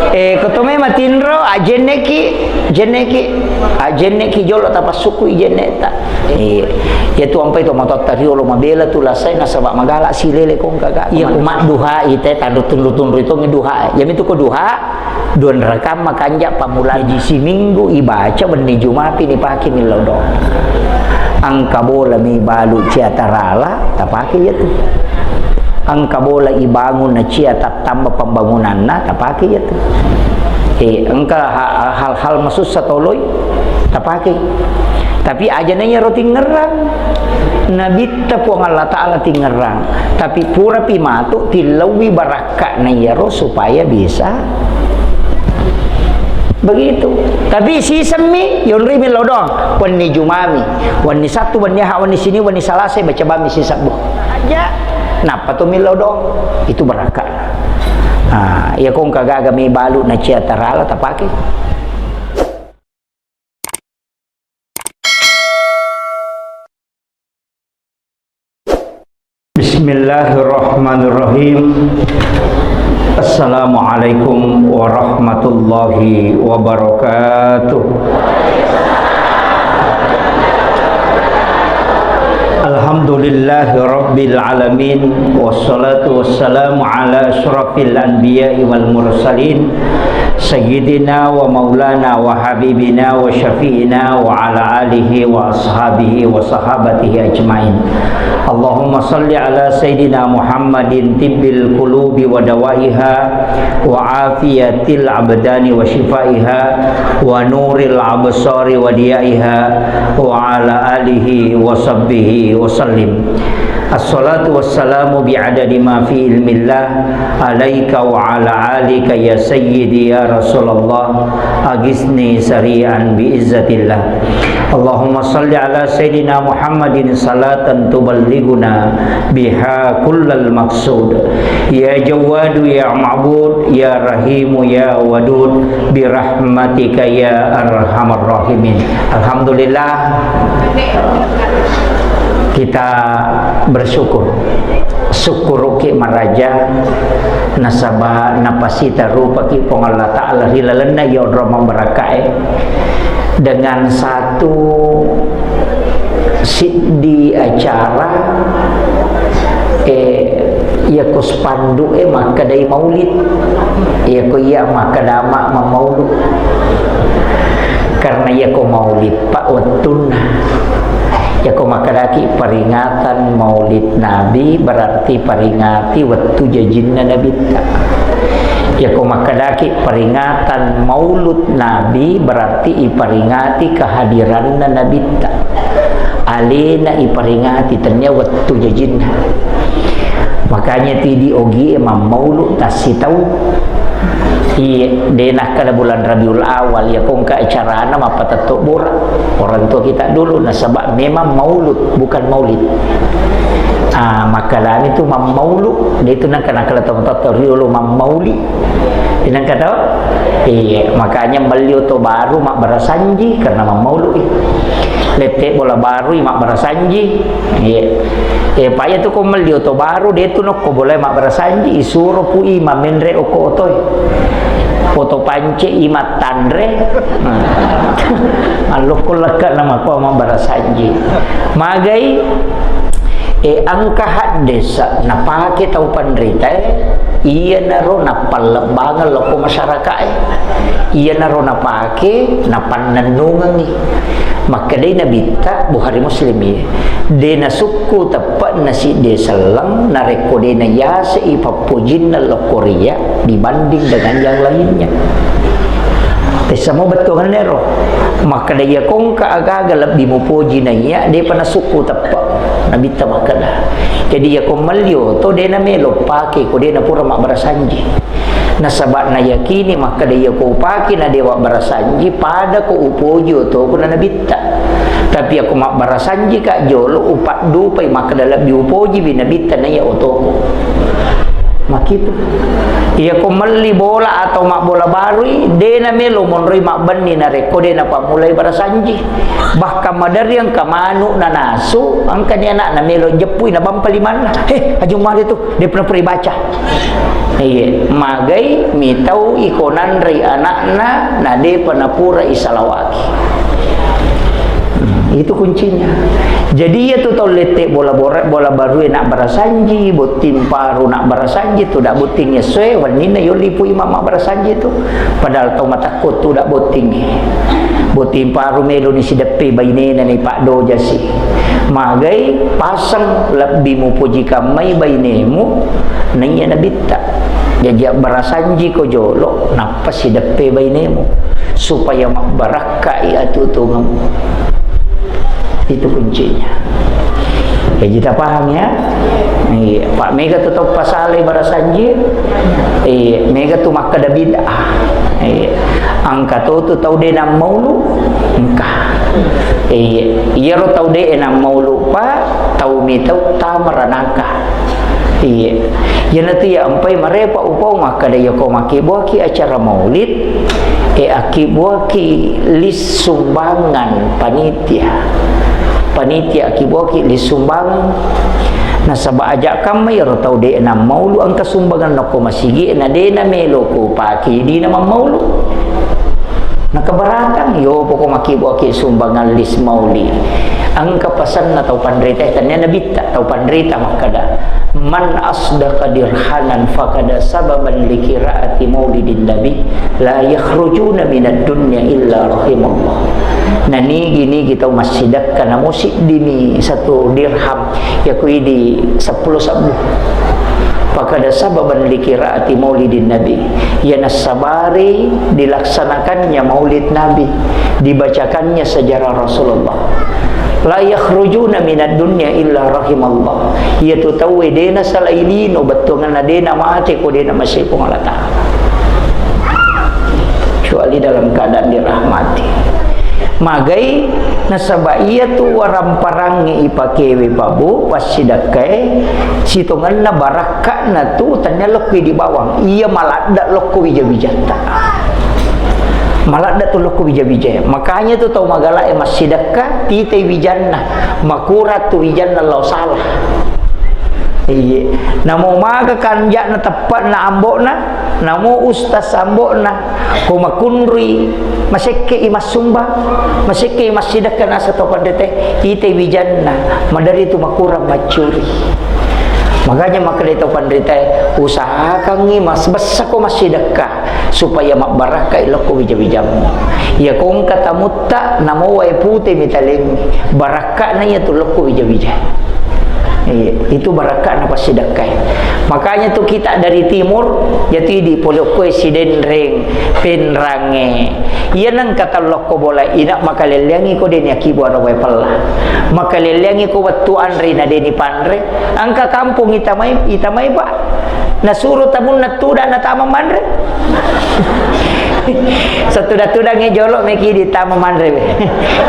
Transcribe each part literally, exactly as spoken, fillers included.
Eh, ko to mai matinro, ajenneki, jenneki, ajenneki jolo tapassukkui jenneta. Eh, iya tu ampai to matoatta riolo mabela tu lasai nasaba magala silele kongka ga. Iya, ko madduha ite tanru tunru-tunru itu ngeduha. Iya mitu ko duha, dua rakang makanja pamula. Jadi siminggu ibaca wenni Jumapi nipake millau doang. Engka bola mi balu cia tarala, tapake iya tu. Engka bola ibangun na cia tattamba pembangunanna, tapake iya tu. Eh, engka ha-, hal-hal masussa toloi, tapake. Tapi aja na iyaro tingerang. Nabitta Puang Allah Ta'ala tingerang. Tapi purapi matu tillauwi barakka na iyaro supaya bisa begitu. Tapi sisemmi, yonri millau doang. Wenni Jumami, wenni Sattu, wenni Aha, wenni Sini, wenni Salasa, baca bami sisebbu. Aja. Nappa tu millau doang. Itu barakka. Ah, iya kongka gaga mi balu na cia tarala tapake. Bismillahirrahmanirrahim. Assalamualaikum warahmatullahi wabarakatuh. Alhamdulillahi rabbil alamin. Wassalatu wassalamu ala asyrafil anbiya'i wal mursalin. Sayyidina wa maulana wa habibina wa syafi'ina wa ala alihi wa ashabihi wa sahabatihi ajmain. Allahumma salli ala Sayyidina Muhammadin tibbil qulubi wa dawaiha wa afiyatil abdani wa shifaiha wa nuril absari wa diyaiha wa ala alihi wa sahbihi wa sallim. Assalatu wassalamu bi'adadi ma fi ilmillah alaika wa ala alika ya sayyidi ya Rasulullah, agisni sari'an bi izzatillah. Allahumma salli ala sayyidina Muhammadin salatan tuballighuna biha kullal maqsud. Ya Jawwadu ya Ma'bud ya Rahimu ya Wadud, bi rahmatika ya arhamar rahimin. Alhamdulillah. Kita bersyukur. Sukkuruki maraja nasaba napasita rupaki Puang Allah Ta'ala ri lalenna iya onrong mabbarakkae dengan satu siddi acara, eh, iyako spanduk e makkedai maulid, iyako iya makkeda ma-, mammaulu. Karena iyako maulid, Pak, wettunna. Iyako makkedaki peringatan maulid Nabi, berarti peringati wettu jajinna Nabitta. Iyako makkedaki peringatan maulud Nabi, berarti iperingati kehadiranna Nabitta. Alena iperingati, tennia wettu jajinna. Makanya tu idi ogie mammaulu tassitau. Iye, de nakkeda bulan Rabiul Awal, iyako engka acarana mappatetto bora. Orang tua kita dulu, nasaba memang maulud, bukan maulid. Ah, makkedami tu mammaulu, de tu nangka nakkeda tomatoatta riolo mammauli. Inangka tau? Iya, makanya melli oto baru mabbarasanji karena mammaului. Lette bola barui mabbarasanji. Iya. Eh, paya tu ko melli oto baru, de tu nokko bola mabbarasanji, isuro pui mamenre oko otoe. Oto pance i mattanre. Nah. Allokko lekka nama ko mabbarasanji. Magai E, engka haddesa napake tau panritae, iyanaro nappallebbangeng lokko masyaraka'e. Iyanaro napake napannennungengngi. Makkedai Nabitta, Bukhari Muslim, iye, de nasukku teppe'na sidde selleng narekko de nayase'i pappojinna lokko riya dibanding dengan yang lainnya. Tessamo bettuanna ero. Makkeda iya kongka agaga lebbi mupoji naiya, depa nasukku teppe. Nabitta makkeda. Jadi iya ko melli oto, de namelo pake ko de napura mabbarasanji. Nasaba nayakini makkeda iya ko upake na de wabbarasanji, pada ko upoji otoku na Nabitta. Tapi iya ko mabbarasanjika jolo, upaddupai makkeda lebbi upojiwi Nabitta naiya otoku. Makitu. Iya ko melli bola atau mabbola barui, de namelo monroi mabbenni narekko de napammulai barasanji. Bahkan maderri engka manu nanasu, engkani anakna melo jeppui nabampa limanna. "He, ajung male tu, de pernah pernah baca." Iya, magai mitau iko nanrei anakna, na de pernah pura isalawaki. Hmm, itu kuncinya. Jadi, iya tu tau lette bola bora-, bola barue nabbarasanji, botting paru nabbarasanji, tu dak botting essoe, wenninna yolli pu imang mabbarasanji tu. Padahal tau matakko tu dak botting. Botting paru meloni sideppe bainena ni paddoja si. Magai paseng lebbi mupoji kammai bainemu, naiya nabitta. Jaji abbarasanji ko jolo, nappa sideppe bainemu, supaya mabbarakkai atuo-tuongemmu. Itu kuncinya. Jadi, kita paham ya? Iya, Pak, mega tu tau pasalai barasanji. Iya, mega tu makkeda bid'ah. Iya. Engka to tu tau de nammaulu, engka. Iya, iyaro tau de nammaulu, Pak, tau mitau tamaranaka. Iya. Iyanatu iya empai marepa upau makkeda, iya ko makkibbuaki acara maulid, e, akkibbuaki list sumbangan panitia. Panitia akkibbuaki list sumbangan. Nasaba aja kamma iyaro tau de nammaulu engka sumbangan nokko masigi, na de namelo ko pake dina mammaulu. Nakabarakang, yo, poko makkibbuaki sumbangan list mauli. Engka pasenna tau panrita, tania nabitta tau panrita makkeda, "Man asdaqa dirhanan fakada sababan likiraati maulidin nabi, la yakhrujuna minad dunya illa rahimallah." Nanigi-nigi tau massidekka namo siddimi satu dirham, yaku idi seppulo sebbu. Fakada sababan likiraati maulidin nabi. Iya nassabari dilaksanakannya maulid Nabi, dibacakannya sejarah Rasulullah. La yakhrujuna minad dunya illa rahimallah. Iyatu tauwe dena salai lino bettuanganna dena mate ko dena masei Puang Allah Ta'ala. Kecuali dalam keadaan dirahmati. Magai nasaba iyatu waramparangnge ipakewe pabu passidekkae sitongenna barakka'na tu tennia lokko di bawang. Iya maladde lokko wija-wijatta. Maladde tu lokko wija-wijae. Makanya tu tau magala'e massidekka, titai wijanna. Makura tu wijanna lao salah. Iye. Namo maga kanja'na teppe'na ambo'na, namo ustaz ambo'na, ko makunrui, masekke i massumbang, masekke i massidekka nasa tau panritae, itai wijanna, maderri tu makurang maccuri. Makanya makkeda tau panritae, usahakangngi mas-, bessako massidekka. Supaya mabbarakkai lokko wija-wijammu. Iya ko engka tamutta, namo wae pute mitalengngi. Barakka'na iya tu lokko wija-wija. Iya, itu barakka'na passidekkai. Makanya tu kita dari timur, jadi di pole okkoe Sidenreng, Penrangnge. Iya nengka tellokko bola ina makalelleangi ko deni akibu ara wae pella. Makalelleangi ko wettu anre na deni panre. Engka kampung itamai, itamai, Pak. Nasuro tamunna tudang natama manre. Satuda-tudangnge jolo meki ditama manre.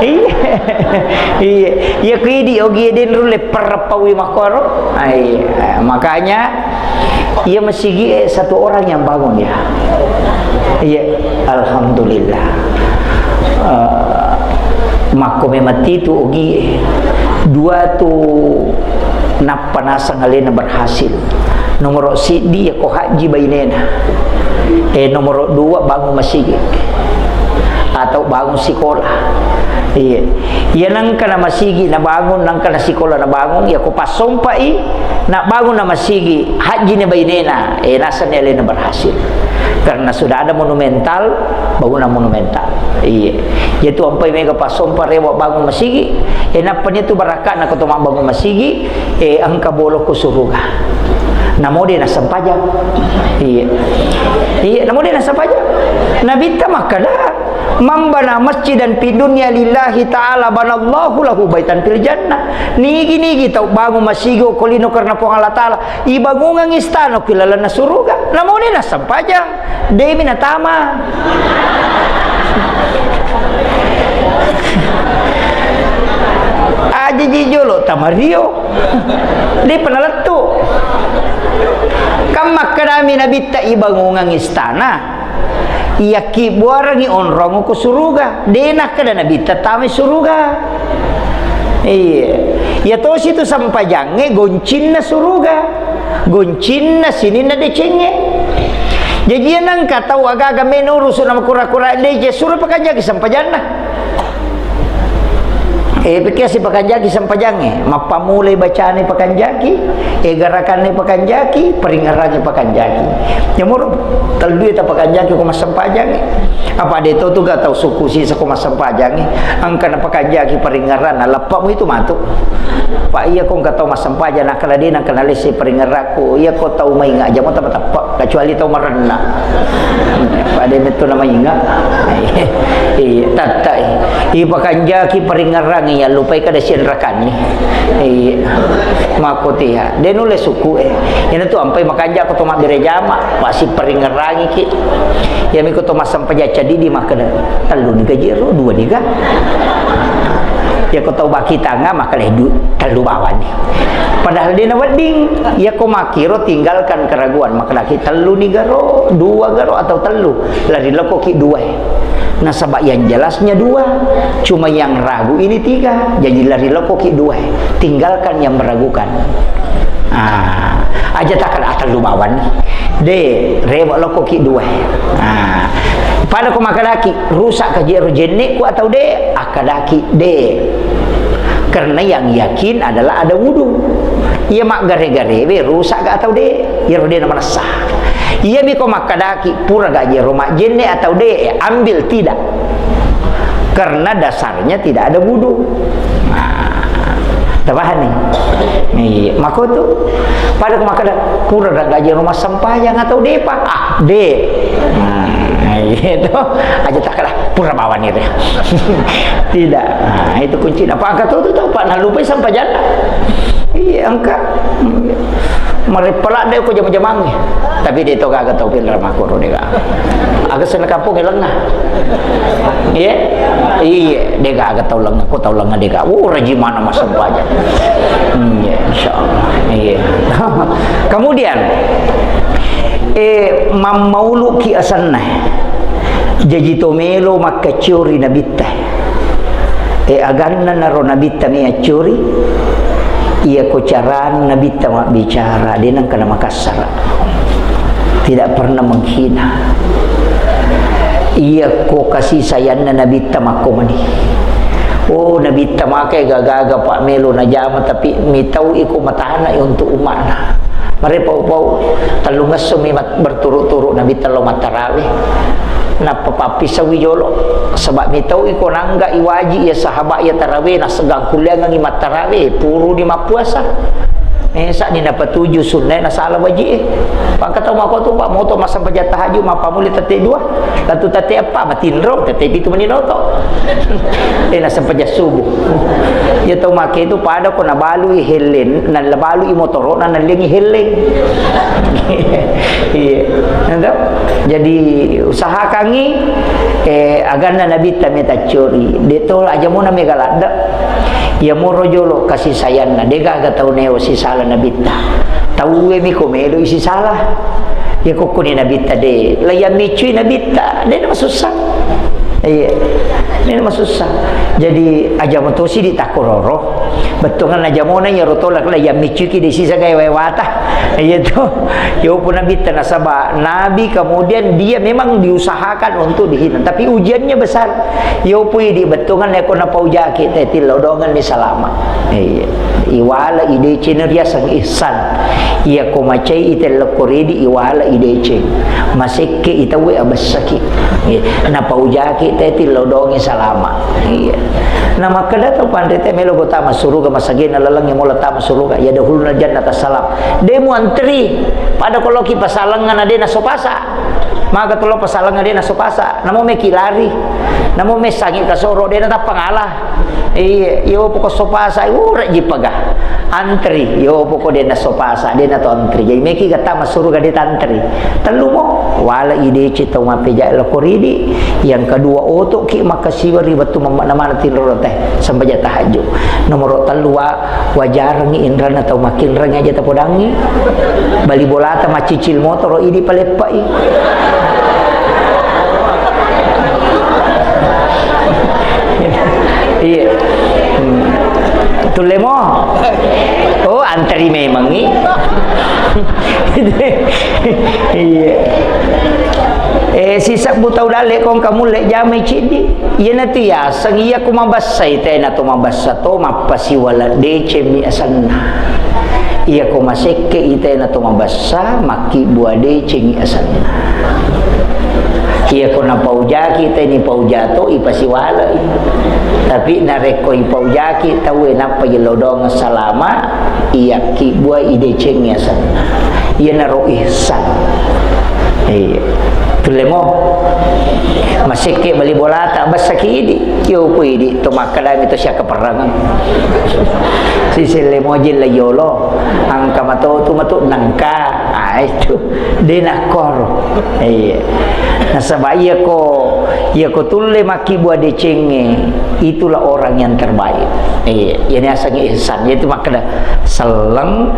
Iya. Iya. Iya, ku idi ogi den rulle perrepawi makoro. Ai, makanya iya masigi, eh, satu orang yang bangun ya. Iya, alhamdulillah. Eh, makko memang titu ogi, eh. Dua tu nappa nasang alena berhasil. Nomoro siddi, iya ko haji bainena. Eh, nomoro dua, bangun masigi atau bangun sikola. Iya. Iya, nangka na masigi nabangun, nangka na sikola nabangun, iya ko passompai, nabangun na masigi, haji ne bainena, eh, nasang alena berhasil. Karena sudah ada monumental, bangunan monumental. Iya. Iya tu ampai mega passompa rewa bangun masigi, eh, nappa ni tu barakka'na ko to mabbangun masigi, eh, engka bolo ko suruga. Namo de nassempajang. Iya. Iya, namo de nassempajang. Nabitta makkeda, "Man bana masjidan fi dunya lillahi ta'ala banallahu lahu baitan fil jannah." Nigi-nigi tau bangun masigi ko lino karena Puang Allah Ta'ala, ibangungang istana ko lalenna suruga. Namo de nassempajang. Demi natama. Aja ji jolo tamario. Depa nalettu. Kan makkedami Nabitta, "Ibangungang istana, iyakki buarangi onrong ko suruga." De' nakkeda Nabitta tamai suruga. Iya. Iya tosi tu sempajangnge goncinna suruga. Goncinna sininna decengnge. Jaji iya nengka tau aga-aga meno urusu' nama kura-kura deceng, suro pakanjaki sempajanna. Eh, pekkiasi pakanjaki sempajangnge, mappammulai bacana pakanjaki, eh, garakanna pakanjaki, paringngerangngi pakanjaki. Yamuro tellue tapakanjaki ko massempajangnge. Apa de' to tu ga tau sukku sisa ko massempajangnge, engka napakanjaki paringngeranna, leppe'mu itu matu. Pa iya ko engka tau massempajang nakkeda de' nengka nalesse paringngerakku, iya ko tau mainga' jamo tapa-tapa, kecuali tau marenna. Pada metto na mainga'. Iya, tattai. Ipakanjaki paringngerang iya, lupai kada sianrakanni. Iya. Makkotiha. De' nulle sukku e. Iyana tu ampai makanja' ko to mabbere jama, pasi paringngerangngi ki. Iyami ko to massempajang cadidi makkeda, "Tellu ni ga jero, dua ni ga?" Iya ko tau baki tanga makkeda du-, tellu bawani. Padahal de' nawedding. Iya ko makkiro tinggalkan keraguan, makkedaki tellu ni garo, dua garo atau tellu. Lari lokoki dua e. Nasaba yang jelasnya dua, cuma yang ragu ini tiga. Jadi lari lokoki dua e. Tinggalkan yang meragukan. Ah, aja takkeda, "Ah, tellu bawani." De', rewe' lokoki dua e. Ah, pada ko makkedaki, "Rusak ka jero jenne'ku atau de'?" Akkadaki, "De'." Karena yang yakin adalah ada wudu. Iya maggare-garewe rusak ga atau de'? Iyaro de' namanessa. Iyami ko makkadaki, "Pura ga jero majjenne' atau de'?" Ambil tidak. Karena dasarnya tidak ada wudu. Nah, tapahani? Iya, makotu. Pada ko makkada, "Pura ga jero massempajang atau de'pa?" Ah, de'. Nah, itu aja takkeda, "Pura bawani re." Tidak. Nah, itu kuncinya. Apa angkat tu, tu, tu, Pak, nalupai sempajanna. Iya, engka. Mareppala de' ko jama-jamangnge. Tapi de' to gaga tau pinrang makkoro de' gaga. Aga senna kampong lenga. Iya? Iya, de' gaga tau lenga, ko tau lenga de' gaga. Oh, rajin mana massempajang. Hmm, iya, insyaallah. Iya. Kemudian, eh, mammauluki asenna. Jaji to melo makkacciori Nabitta. E, aganna naro Nabitta mi accuri, iya ko carana Nabitta mabbicara, de' nengka namakassara. Tidak pernah menghina. Iya ko kasih sayangna Nabitta makko mani. Oh, Nabitta makai gaga-gaga pa melo najama, tapi mitau iko matana untuk umatna. Marepau-pau, tellungesso mi mat-, berturut-turut Nabitta lo mattarawe. Nappa pappisauwi jolo, saba' mitau iko nangga iwaji iya sahaba' iya tarawe, naseggang kulliangengngi mattarawe, puruni mappuasa. Eh, sa'ni napatuju sunnae nasala waji'e. Pangka tau makotu, Pak, moto massempajang tahajud, mappamuli tette dua, latu tette eppa, matinro, tette pitu mani noto. Eh, nassempajang subuh. Iya tau make itu pada ko nabalui helleng, nabalui motoro'na, nallengi helleng. Iya. Nado? Jadi, usahakangngi, eh, aganna Nabitta meta cori. De' to aja mona mega ladde'. Iya moro jolo kasih sayangna, de' gaga tau neo sisala Nabitta. Tauwe mi ko melo sisala. Iya ko kuni Nabitta de', la iya miccui Nabitta, de' namasussa. Iya. De' namasussa. Jadi, aja motosi di takkororo. Bettuanna jamona iyaro tolak la iya miccuki de' sisa gae wae wata. Iya to. Yopo Nabitta nasaba Nabi kemudian dia memang diusahakan untuk dihina. Tapi ujiannya besar. Yopo idi bettuanna ko napaujaki te tillau dongan ni salama. Iya. Iwala ideceng riaseng ihsan. Iya ko macai ite lokko ridi iwala ideceng. Masekke itawe abessaki. Iya. Napaujaki te tillau dongi salama. Iya. Namakkeda tau panrita melo ko tama suruga, masagena lalengnge mola tama suruga, yadkhulunal jannata salam. De' muantri, pada ko loki pasalengnga na de' nasso pasa. Maga tolo pasalengnga de' nasso pasa. Namo meki lari. Namo messangi kasoro de' natappa ngala. Iya, yopo ko esso pasa, ura jipaga. Antri, yopo ko de' nasso pasa, de' nato antri. Jadi meki ga tama suruga de' tantri. Tellu mo, wala ideceng tau mappeja lokko ridi. Yang kedua, oto'ki makkasiwiang ri wettu mamma-, namana tinro teh, sembajang tahajud. Nomoro tellu, wa-, wajarengngi inranna tau makkinreng aja tapodangngi. Bali bolata maccicil motoro, idi paleppai. Iya. Hmm. Tullemo? Oh, antri memangngi. Iya. Eh, sisebbu tau dalle kongka mulle jamai ciddi. Iyanatu yaseng, iya ko mabessai tena to mabessa to, mappasiwala deceng mi asenna. Iya ko masekke i tena to mabessa, makkibbua deceng i asenna. Iya ko napaujaki teni paujato, ipasiwalai. Tapi narekko ipaujaki tauwe nappa yello doang salama, iya kibbua idecengi asenna. Iyanaro ihsan. Iya. Tullemo. Masekke bali bolata, bessaki idi. Yo ku idi, to makkadami to siakkaperrangeng. Siselle moji la yolo. Angka matotu matu nangka. Ah, itu. De nakkoro. Iya. Nasaba iya ko, iya ko tulle makkibua decengnge, itulah orang yang terbaik. Iya, iyani asengnge ihsan. Yaitu makkeda selleng,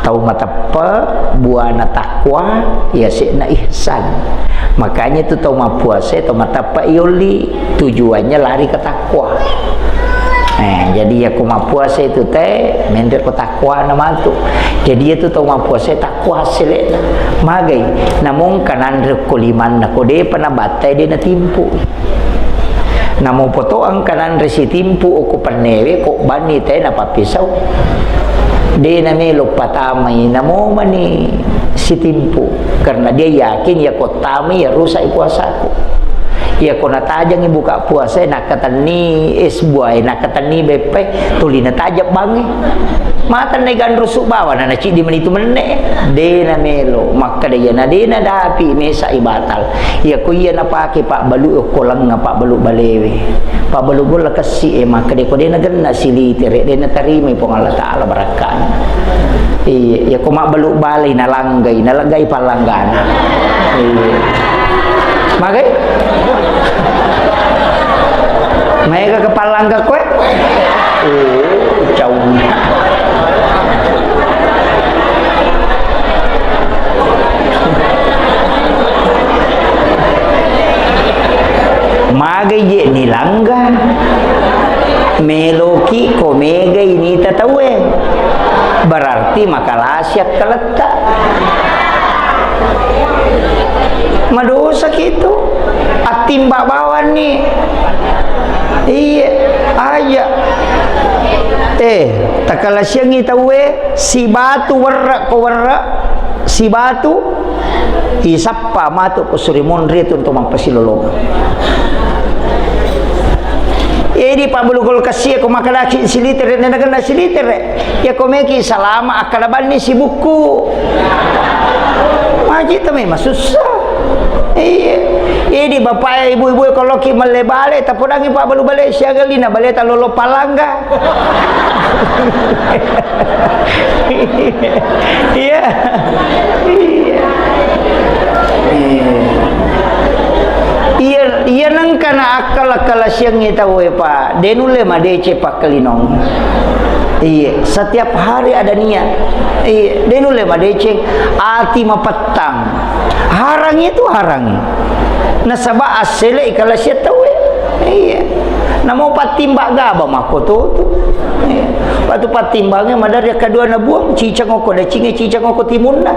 tau mateppe, buana takwa, iya se'na ihsan. Makanya itu tau mappuasa, tau mateppe yolli, tujuannya lari ke takwa. Eh, jadi iya ko mappuasa itu teh, menre ko takwa na matu. Jadi itu tau mappuasa takwa sele'na. Magai, namong kananre ko limanna ko depa nabattai de natimpu. Namo poto engka nanre sitimpu okko pennewe, ko banni tena pappisau. De namelo patamai, namo mani sitimpu. Karena dia yakin ya ko tamai ya rusak puasaku. Iya ko natajengngi buka puasa, nakkatenni es buah, nakkatenni beppe, tuli natajeng bangnge. Mata nai ganrusu bawa, na naciddi menitu menne. De namelo, makkeda iya na de nadapi, mesa i batal. Iya ko iya napake pabbalu okko lengnga, pabbalu balewe. Pabbalu bola kessi e, makkeda ko de nagenna silitere, de natarimai Puang Allah Taala barakkana. Iya, iya ko mabbalu balai nalanggai, nalanggai pallanggana. Iya. Magai? Maega ke pallangga koe? Oh, cauna. Magai je nilangga. Meloki ko megai nita tauwe. Berarti makalasi akkaletta. Madosaki tu. Attimba bawanni. Iya, aja. Eh, takalasiangi tauwe, sibatu werre ko werre, sibatu isappa matu ko suri monri tu untuk mappasilolong. Edi pabbalu kulkas iya ko makalaki silitere, nena kena silitere. Iya ko meki salama, akkada banni sibukku. Maji tu memang susah. Iya. Iya, di bapak ibu-ibu, kalau ki melle bale, tapodangi pabbalu bale, siaga lina bale talolo palangga. Iya. Iya. Iya. Iya, iya nengka na akal-akal siangngi tau e, Pak. De nulle madeceng pakkalinong. Iya, setiap hari ada niat. Iya, de nulle madeceng ati mapettang. Harangi itu harangi. Nasaba assele ikala siat tau e. Iya. Namo pattimbang gaba makko tu tu. Iya. Waktu pattimbangnge madari kedua na buang, cicang oko dacinge, cicang oko timunna.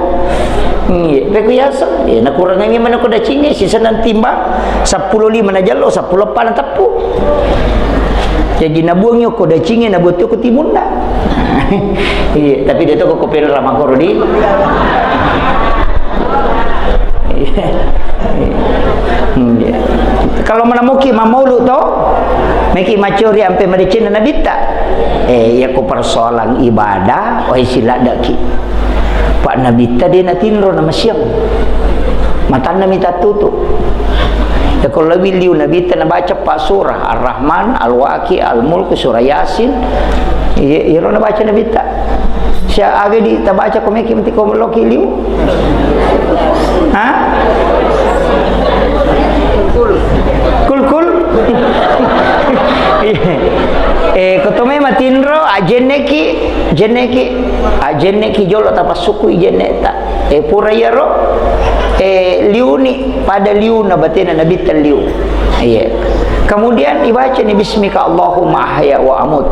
Iya, pekku yaseng. Iya, nakurangangi mana ko dacinge, sisa nantimbang, seppulo lima na jallo, seppulo eppa na teppu. Jaji nabuangngi okko dacinge, nabuang tu okko timunna. Iya, tapi de to ko kopena ramakkoro di. Iya. Iya. Kalau manamuki mamaulu to, meki macori ampe madecenna nabitta. Eh, iya ko persoalan ibadah, oi siladdaki. Pak Nabitta de natinro namasiang. Matanna mi tattutu. Ya, ko lebih liu Nabitta nabaca pa surah Ar-Rahman, Al-Waqi, Al-Mulk, surah Yasin. Iya, iro nabaca Nabitta. Sia aga di tabaca ko meki menti ko loki liu? Ha? Jenneki, ah, jenneki jolo tapassukkui jenneta. Eh, pura iyaro, eh, liuni pada liuna batena Nabitta liu. Iya. Kemudian ibacani bismika Allahumma ahya wa amut.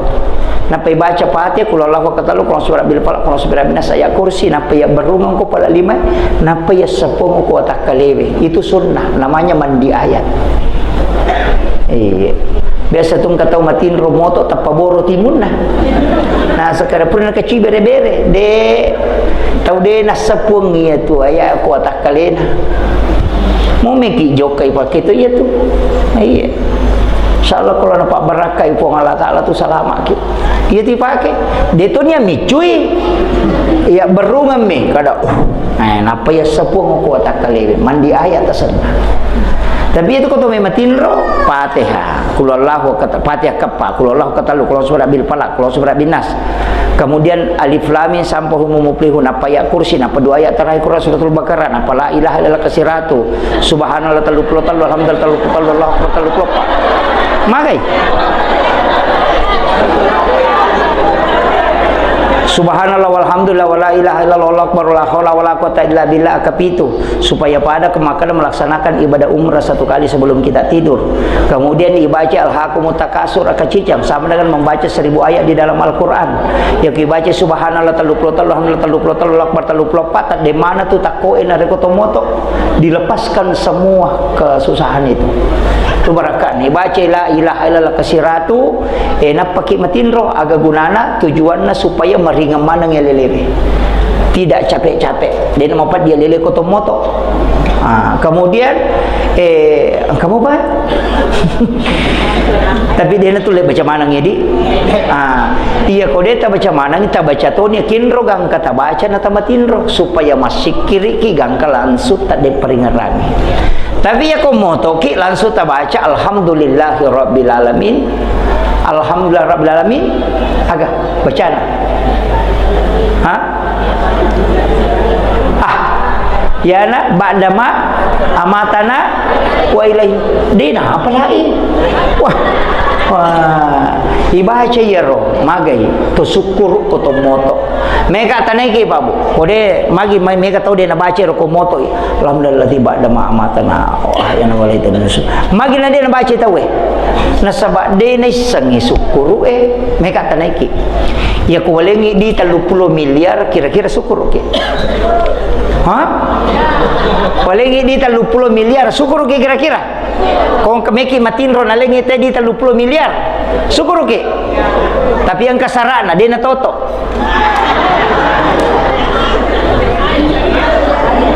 Nappa ibaca Fatihah, qul huwallahu ahad, qul a'udzu birabbil falaq, qul a'udzu birabbin nas, ayat kursi, nappa iyabberrungeng ko pala lima, nappa iyassappuang ko watakkalewe. Itu sunnah, namanya mandi ayat. Iya. Biasa tu engka tau matinro moto tappa boro timunna. Nah, sekarang pura nakaci bere-bere. De, tau de nassappuang iya tu, aya ko watakkalena. Mau meki jokkai pake tu iya tu. Iya. Insyaallah kalau napabbarakkai Puang Allah Taala tu salamaki. Iya tu ipake. De tu nia micui. Iya berungan mi kada. Uh. Eh, nappa iyassappuang ko watakkalewe, mandi ayat tasenna. Tapi itu ko to mematinro, Fatihah, qul huwallahu kata, Fatihah keppa, qul huwallahu katellu, qul a'udzu birabbil falaq, qul a'udzu birabbin nas. Kemudian alif lam mim sampai humul muflihun, nappa ayat kursi, nappa dua ayat terakhir Quran suratul Baqarah, nappa la ilaha illallah kasiratu, subhanallah tellu puluh tellu, alhamdulillah tellu puluh tellu, Allahu akbar tellu puluh empat. Magai. Subhanallah walhamdulillah wala ilaha illallah wallahu akbar wala haula wala quwata illa billah akapitu, supaya pada kemakan melaksanakan ibadah umrah satu kali sebelum kita tidur. Kemudian dibaca alhaakumut takasur akacicang sama dengan membaca seribu ayat di dalam Al-Quran. Yang dibaca subhanallah tellu puluh tellu, alhamdulillah tellu puluh tellu, Allahu akbar tellu puluh empat, di mana tu takkoe narekko to moto, dilepaskan semua kesusahan itu. Tu barakka ni baca la ilaha illallah kasiratu, eh, nappaki matinro, aga gunana? Tujuanna supaya maringeng maneng alelewe. Tidak capek-capek. Dena mapaddi alele ko to moto. Ah, kemudian, eh, engka mopa? Tapi dena tu le baca maneng ya, di. Ah, iya ko de tabaca maneng, tabaca toni kinro gangka tabaca na tamatinro supaya massikkiriki gangka langsung tadde paringerrangi. Tapi iya ko motoki langsung tabaca alhamdulillahi rabbil alamin. Alhamdulillah rabbil alamin. Aga bacana? Ha? Ah. Yana ba'dama amatana wa ilaihi. Dina apalagi? Wah. Wah. Ibaca iyaro magai to sukkuru ko to moto. Mega tanaiki, Pak, Bu. Kode magi mai mega tau de nabaca ro ko moto. Alhamdulillah tiba dama amatana. Wah, yana walai tadi nusu. Magi na de nabaca tau e. Nasaba de naissengi sukkuru e. Mega tanaiki. Ya ko walengi di tellu puluh miliar kira-kira sukkuru ki. Ha? Walengi di tellu puluh miliar sukkuru ki kira-kira. Kong kemeki matinro nalengi te di tellu puluh miliar. Sukkuru ki. Tapi engka sarana de natoto.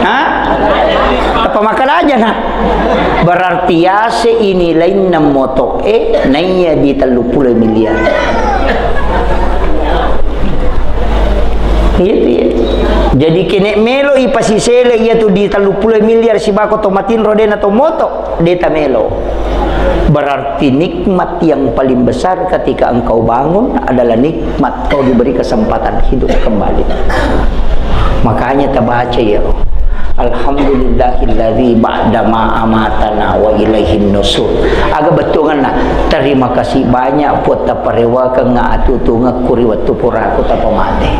Ha? Apa makan aja nah? Berarti yase ini lainna moto e naiya di tellu puluh miliar. Iya tu ya. Jadi kene melo ipasisele iya tu di tellu puluh miliar sibako to matinro de na to moto. De tamelo. Berarti nikmat yang paling besar ketika engkau bangun adalah nikmat kau diberi kesempatan hidup kembali. Makanya tabaca ya, Alhamdulillahilladzi ba'dama amatana wa ilaihin nusur. Aga bettuanna, terima kasih banyak buat taparewakengnga atutungekku ri wettu puraku tapamate.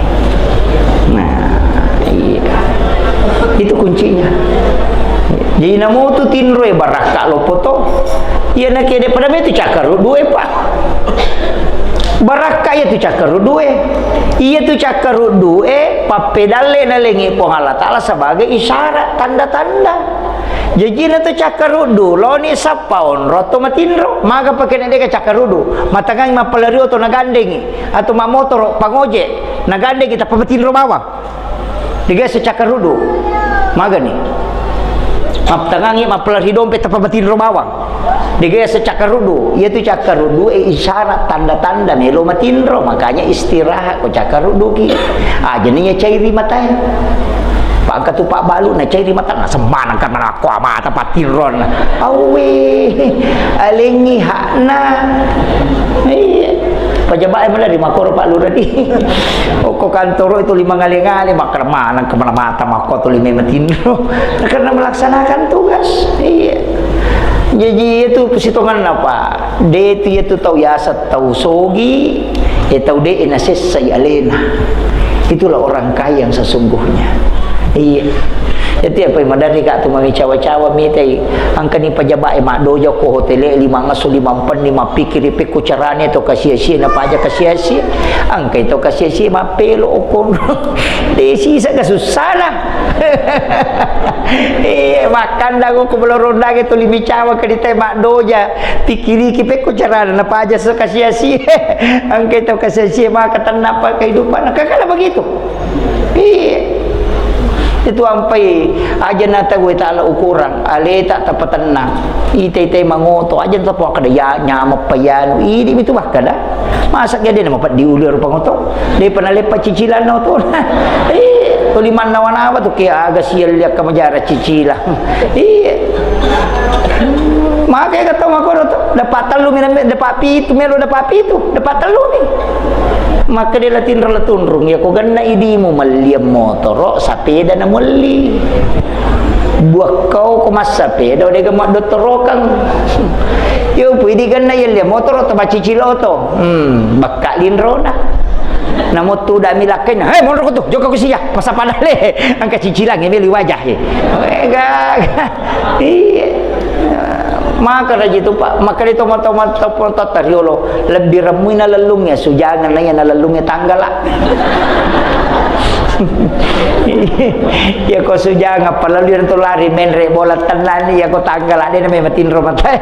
Nah, iya. Itu kuncinya. Jadi namutu tinroe barakka loppo to. Iya nakede pada metu cakkaruddu e, Pak. Barakka iya tu cakkaruddu e. Iya tu cakkaruddu e pappedalle nalengi Puang Allah Taala sebagai isyarat tanda-tanda. Jajina tu cakkaruddu loni sappa onro to matinro. Maga pake na deka cakkaruddu. Matangangi mappalari oto nagandengi atau mammotoro pangoje nagandengi tappa matinro bawang. Dega yaseng cakkaruddu. Magani? Maptangangi mappalari dompe tappa matinro bawang. Dega yaseng cakkaruddu. Iya tu cakkaruddu e isyarat tanda-tanda melo matinro, makanya istirahat ko cakkarudduki. Ajani ya cairi matae. Pangka tu pabbalu na cairi mata na semmaneng kan na ko mata patinron. Awe, alengi hakna. Iya. Pejabat e maladde makkoro Pak Lurah di. Okko kantoro itu lima ngale-ngale, makkeda maneng kemana mata makko tu lima matinro. Karena melaksanakan tugas. Iya. Jadi itu sitonganna, Pak. De itu, itu tau yaseng tau sogi, E tau de' nasessai alena. Itulah orang kaya yang sesungguhnya. Iya. Jadi apa maderri ka tu mami cawa-cawa mitai, angkani pajaba e maddoja ko hotel e, lima ngesso, lima mpenni, mappikiri pekko carane to kasia-sia, napaja kasia-sia. Angkai to kasia-sia mappelo okon. De' sisa ka sussana. Iya, makkandang ko belorondang e tuli micawa ke ditai maddoja. Pikiriki pekko carana napaja so kasia-sia. Angkai to kasia-sia maka tenna pa kehidupan. Kakala begitu. Iya. Itu ampai aja na tau e tala ukurang, aleta tapatennang. Itai-tai mangoto aja na tapa kada ya nyameppa yanu. Idi mitu makkada. Masa gede na mapeddi ulu rupa ngoto. De' pa naleppa cicilanna oto. Eh, tuli mannawa-nawa tu ke aga sialli akka majara cicilang. Iya. Maka ga tau makkoro tu, dapat tellu mi, dapat pitu, melo dapat pitu, dapat tellu mi. Maka de' la tinro la tunrung, ya ko genna idimu melli motoro, sapeda na melli. Buakkau ko massapeda, de' ga maddotorokang. Yo, pui di genna yelli motoro, to macicil oto. Hmm, bakka linrona. Namo tu da milakkaina, "Hei, monro ko tu, jokka ko sia, pasa padale." Angka cicilang e meli wajah e. Eh, ga, ga. Iya. Maka raji tu, Pak. Maka di tomat-tomat, tomat riolo. Lebbi remmui na lellungnge, sujangan na iya na lellungnge tanggala. Iya ko sujang, apalagi yang tu lari menre bola tennani, iya ko tanggala, de' na memang tinro mata.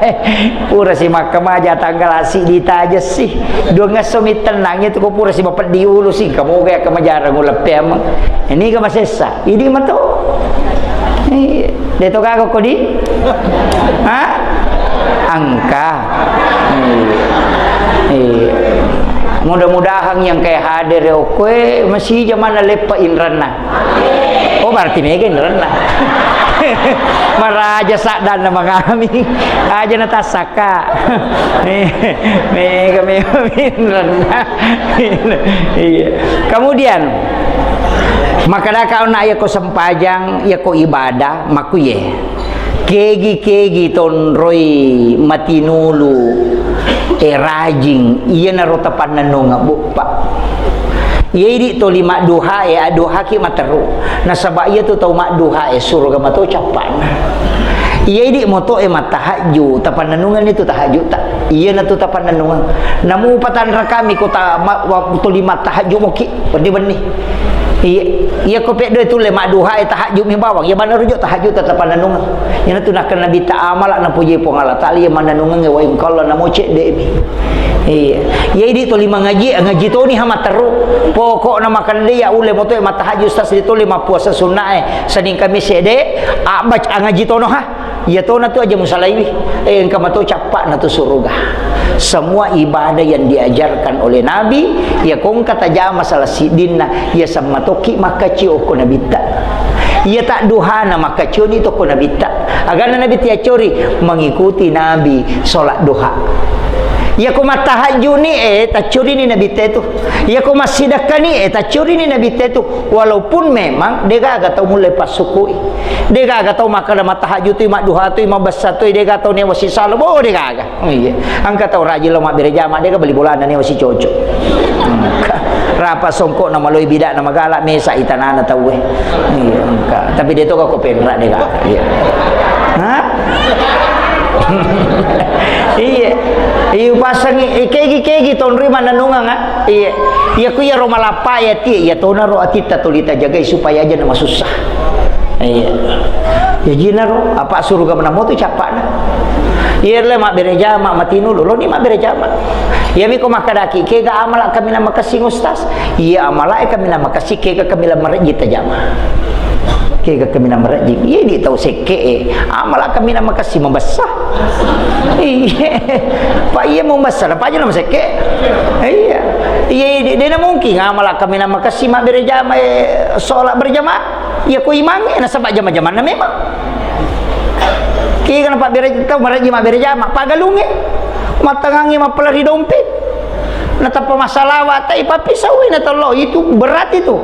Pura si makkamaja tanggala si ditaja si. Dua ngesso mi tennang itu ko pura si mapeddi ulu si. Kamu ga akka majara nguleppe amang. Ini ga masessa. Idi mato. Iya. De' to gaga ko di? Ha? Angka. Iya. Iya. Mudah-mudahan yang kayak hadir ya, oke, masih zaman leppa inranna. Oh, berarti mega inranna. Maraja saddanna mangami. Aja na tassakka. Mega, mega inranna. Iya. Kemudian, makkadaka onna iya ko sempajang, iya ko ibadah, makkuye. Kegi-kegi tonroi matinulu, eh, rajing, iyanaro tapannennungeng, Bu, Pak. Iya idi toli madduha e, adduhaki materu. Nasaba iya tu tau madduha e, suruga mato cappana. Iya idi moto e matahajju, tapannennungenni tu tahajju ta. Iyana tu tapannennungeng. Namu patanra kami ko ta ma-, wa-, toli mattahajju moki, benni-benni. Iya, iya ko peddo e tulle madduha e tahajju mi bawang. Iya maneng rujuk tahajju ta tapannennungeng. Iyana tu nakkeda Nabitta amala napoji Puang Allah Taala iya mannennungeng e wa ingkalla namo cedde mi. Iya. Iya idi toli mangaji, ngaji toni ha matteru. Pokokna makande ya ulle moto e mattahajju stas di toli mappuasa sunna e. Senin Kamis ede, abbaca ngaji tono ha. Iya tona tu aja musalaiwi. Eh, engka mato cappa'na tu suruga. Semua ibadah yang diajarkan oleh Nabi, iya ko engka tajama salah siddinna, iya semma tokki makkaccio okko Nabitta. Iya tadduhana makkaccioni tokko Nabitta. Aganna Nabi tiaccori mengikuti Nabi sholat duha. Iya ko mattahajjuni, eh, taccorini Nabitta itu. Iya ko massidakkani, eh, taccorini Nabitta itu. Walaupun memang degaga tau mulle passukui. Degaga tau makkeda mattahajju tui, madduha tui, mabessa tui, dega tau newa sisalo, bo degaga. Iya. Engka tau rajin lo mabbere jama, dega beli bolana newa sicoco. Engka. Rapa songko na maloi bida na magala mesa itanana tauwe. Iya, engka. Tapi de toga ko penra dega. Iya. Hah? Iya. Iya, pasangi, eh, kegi, kegi, tonri mananungang, ah. Iya. Iya, ku iya ro malappa ya ti, iya tona ro atitta tuli tajagai supaya aja na masussa. Iya. Ya jina ro, apa suruga menamo tu cappana. Iya le mabbere jama, matinu lo, lo ni mabbere jama. Iya mi ko makkadaki, kega amala kami na makessing ustaz. Iya amala e kami na makessing, kega kami la marejji tajama. Kega kami na marejji. Iya di tau sekke e. Amala kami na makessing mabessa. Iya. Pak iya mabessa, apa aja nama sekke. Iya. Iya, de, de na mungkin amala kami na makessing mabbere jama, eh, sholat berjamaah. Iya ko imangnge nasaba jama-jamanna memang. Kega na pabbere tau marejji mabbere jama, pagalungnge. Mattangangnge mappalari dompet. Natappa massalawa, tai pappisaui na tollo, itu berat itu.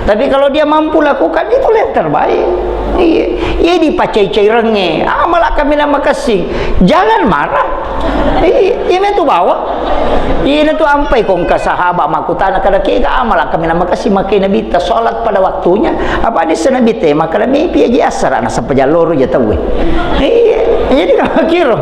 Tapi kalau dia mampu lakukan itulah yang terbaik. Iya, iya dipacai-cairengnge. Amala' kaminang makessing. Jangan marah. Iya, iya metu bawa. Iya, natu ampai ko engka sahabat makkutana, kada kega amala' kaminang makessing makkeda Nabitta, salat pada waktunya. Apa hadis Nabitta, makkeda mepi aja assara' nasaba jalloro ja tauwe. Iya, jadi kira.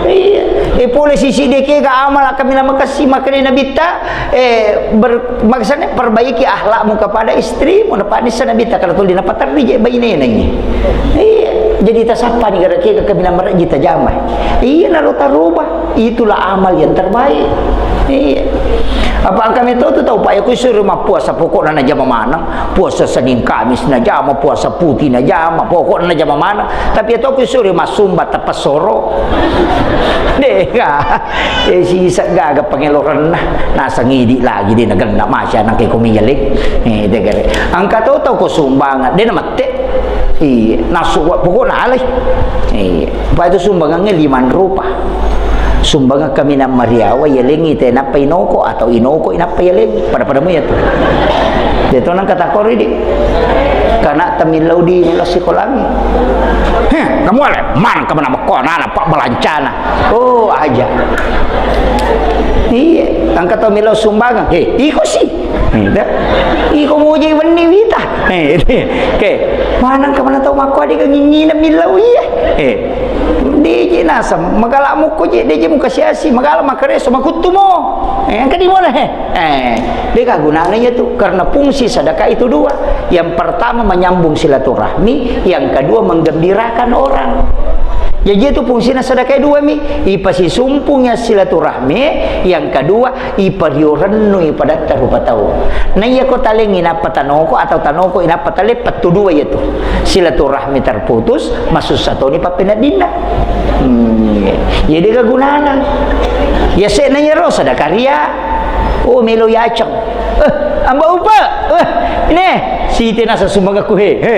Iya. Eh, pole sisi de kega amala' kaminang makessing makkeda Nabitta, eh, ber-, maksudnya perbaiki akhlakmu kepada istrimu, napa hadis Nabitta, kada tuli napaterri je bainena. Iya, jadi tasappani gara kega kaminang marejji tajama. Iya, naro taroba. Itulah amal yang terbaik. Iya. Apa engka meto tu tau, Pak, ya, ku suruh mappuasa, pokokna najama maneng. Puasa Senin Kamis najama, puasa putih najama, pokokna najama maneng. Tapi ya to ku suruh massumba teppessoro. Dega. Eh, sisa gaga pengeloranna. Nasang idi lagi de nagenna masya nang ke komi jale. Eh, dega. Engka to tau ko sumbangan, de namette. Iya, nasu wa-, pokokna alai. Iya, apa itu sumbangannya lima rupa. Sumbangan kaminang mariawa, yalengi te nappa inoko atau inoko inappa yalengi. Pada-pada mu ya tu. Dia tu nang kata kori di. Karena temillau di mula sikolangi. Heh, kamu ale, mana kamu nama kau nana pak belancana. Oh, aja. Iya, angkat tau milo sumbangan. Heh, iko sih. Iko muji wenni wita. Eh, oke. Maneng ka mana tau makko adega nginyina millau iya. Eh, deje nasam, magala mukko je, deje muka siasi, magala makareso makuttumo. Eh, engka di mona he. Eh, deka gunana iya tu, karena fungsi sedekah itu dua. Yang pertama menyambung silaturahmi, yang kedua menggembirakan orang. Jadi itu fungsina sedekah dua mi, ipasisumpung ya silaturahmi, yang kedua ipariorennu ipadatta rupa tau. Na iya ko talengi nappa tanoko atau tanoko inappa tale pettu dua iya tu. Silaturahmi terputus, masussa toni pappeneddinna. Hmm, iya. Jadi kegunana. Ya se na iya ro sadakaria. Oh, melo yaceng. Eh, amba upa. Eh, ini. Siti nasa sumbangakku he. He.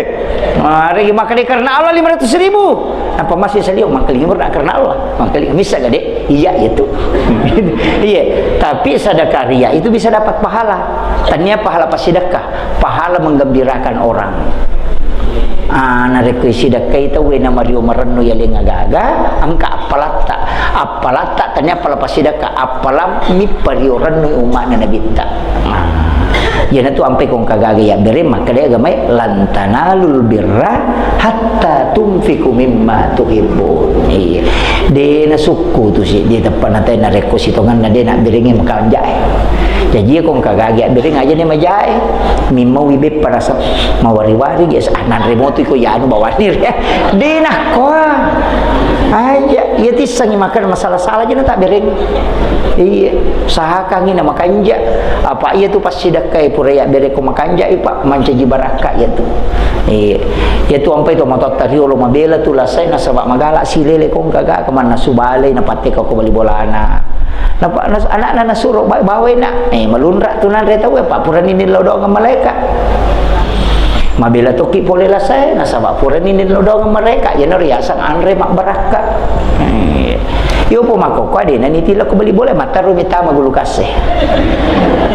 Mari makan karena Allah lima ratus ribu. Apa masih salio makan lima karena Allah. Makan lima bisa gak dek? Iya, itu. Iya, tapi sedekah ria itu bisa dapat pahala. Tania pahala pasidekah, pahala menggembirakan orang. Ah, narekko isidekkai tauwe na mario marennu yaleng agaga, engka appalatta. Appalatta tania appala pasidekah, appalammi pario rennu umma'na Nabitta. Ah. Iyanatu ampai kong kagaga yabbere makkeda agamae, "Lan tanalul birra hatta tunfiqu mimma tuhibbun." Iya. De nasukku tu si, de teppa natai narekko sitonganna de nabberengi makanjae. Jaji kong kagaga yabbere aja ne majae. Mimmaui beppa rasa mawari-wari ge, ah, nanre motu iko ya anu bawani re. De nakkoa. Aja, iya tissangi makan masalah-salah aja na tabbereng. Iya, usahakangi na makanja. Apa iya tu pasti dakkai pura ya bere ko makanja, Pak, mancaji barakka iya tu. Iya. Iya tu ampai to matotta riolo mabela tu lasai nasaba magala silele kong kaga kemanna subale na patte ko bali bolana. Napa nas-, anakna nasuro ba-, bawai nak. Eh, malunra tu nanre tau, Pak, purani nillau doang malaika. Mabela toki pole lasae, nasaba purani nillau doang malaika. Iyana riasang anre mabbarakka. Eh, iyo po makkokko adena nitila ko bali bola, mattaru mitama gulu kase.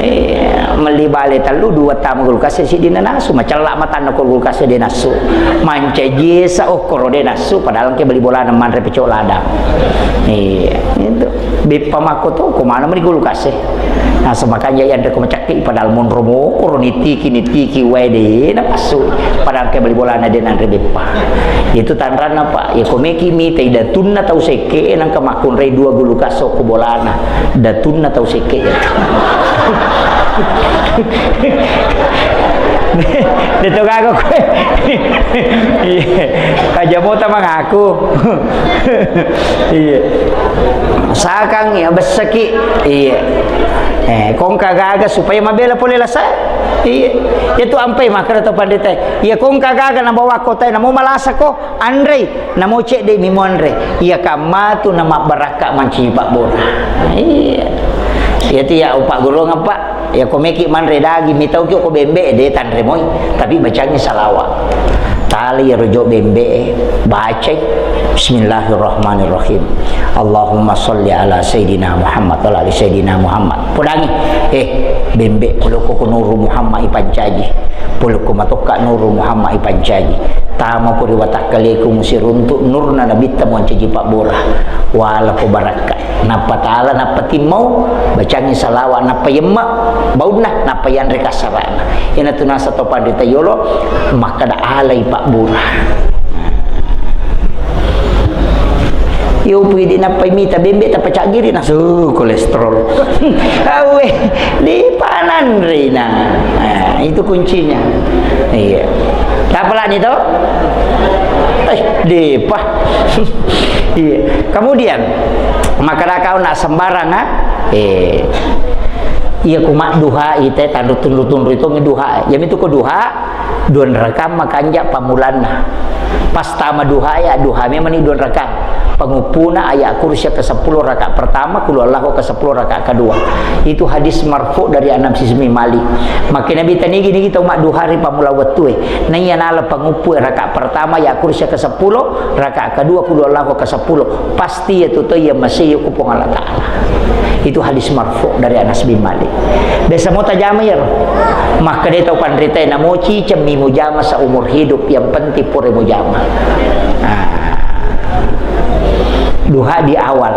Eh, melli bale tellu, dua tama gulu kase, siddi nanasu, macella matanna ko gulu kase de nasu. Mancaji esa okkoro de nasu, padahal engke bali bolana manre pecok ladang. Iya, itu. Beppa makko to, ko mana meni gulu kase. Nasaba makanja yanre ko macakki, padahal monro mokoro nitiki, nitiki wae de napassu. Padahal engke bali bolana de nanre beppa. Itu tanranna, Pak. Ya ko meki mitai datunna tau sekke, nangka makkunrai dua gulu kase ko bolana. Datunna tau sekke ya. Deto gaga kowe. Iya. Aja mota mangaku. Iya. Sakang ya beseki. Iya. Eh, kong kagaga supaya mabela pole lasa. Iya. Itu ampai makara to pandita. Iya, kong kagaga na bawa kota na mau malasa ko. Anrei, namo cedde mi muanre. Iya kammatu na mabbarakka mancaji pabbora. Iya. Iya tu ya upaggurung apa? Ya ko meki manre daging, mitau ki ko bembe de tanre moi, tapi bacangi salawa. Tali ero jo bembe e, bacai, "Bismillahirrahmanirrahim. Allahumma sholli ala Sayyidina Muhammad wa ala ali Sayyidina Muhammad." Podangi, eh, bembe, polokko ko Nuru Muhammad ipancaji. Polokko matokka Nuru Muhammad ipancaji. Tama ko ri watakkaleku musiruntu nurna nabitta muancaji pabbura. Wala ko barakka. Nappa tala, nappa timmau, bacangi salawa, nappa yemma baunna, nappa yanre kassarana. Iyanatu nasa to panrita yolo, makkada alai pabbura. Yo pui di nappai mita bembe tappa caggiri nasu kolesterol. Awe, di pananrina. Nah, itu kuncinya. Iya. Tapalani to? Eh, depa. Iya. Kemudian, makkada kau nak sembarang, ah? Eh, iya, ku madduha ite tanru tunru-tunru itu ngeduha. Yamitu ko duha, dua rakang makanja pamulanna. Pas tama duha ya, duha memang ni dua rakang. Penguppuna ayat kursi ke sepuluh rakaat pertama, kulu Allahu ke sepuluh rakaat kedua. Itu hadis marfu dari Anas bin Malik. Maka Nabi tanigi nigi tau madduha ri pamula wettue. Naiya nala panguppu rakaat pertama ya kursi ke sepuluh, rakaat kedua kulu Allahu ke sepuluh. Pasti ya tu iya masih ku Puang Allah Ta'ala. Itu hadis marfu dari Anas bin Malik. Biasa mau tajama ya roh. Maka dia tau panrita namo cicemmi mujama seumur hidup, yang penting pura mujama. Nah. Duha di awal.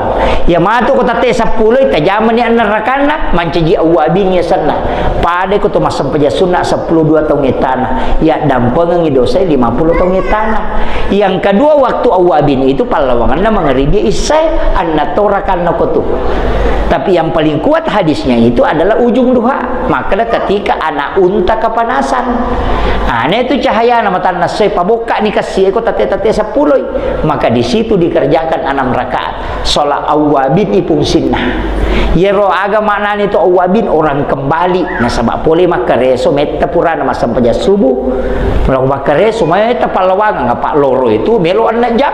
Ya matu ko tette seppulo, tajamani anna rakanna, mancaji awwabin yasenna. Pada ko to massempajang sunna seppulo dua taung ettana, ya dampengengi dosa lima puluh taung ettana. Yang kedua, waktu awwabin itu pallawanganna mangaribi issae, anna to rakanna ko tu. Tapi yang paling kuat hadisnya itu adalah ujung duha. Maka ketika anak unta kepanasan. Nah, itu cahayana matanna sai pabokka ni kassi ko tette-tette seppuloi. Maka di situ dikerjakan enam rakaat. Sholat awwabin ipungsinna. Yero aga maknani to awwabin, orang kembali. Nasaba pole makkareso metta purana massempajang subuh. Melo makkareso metta pallawangang, apa loro itu melo enneng jam.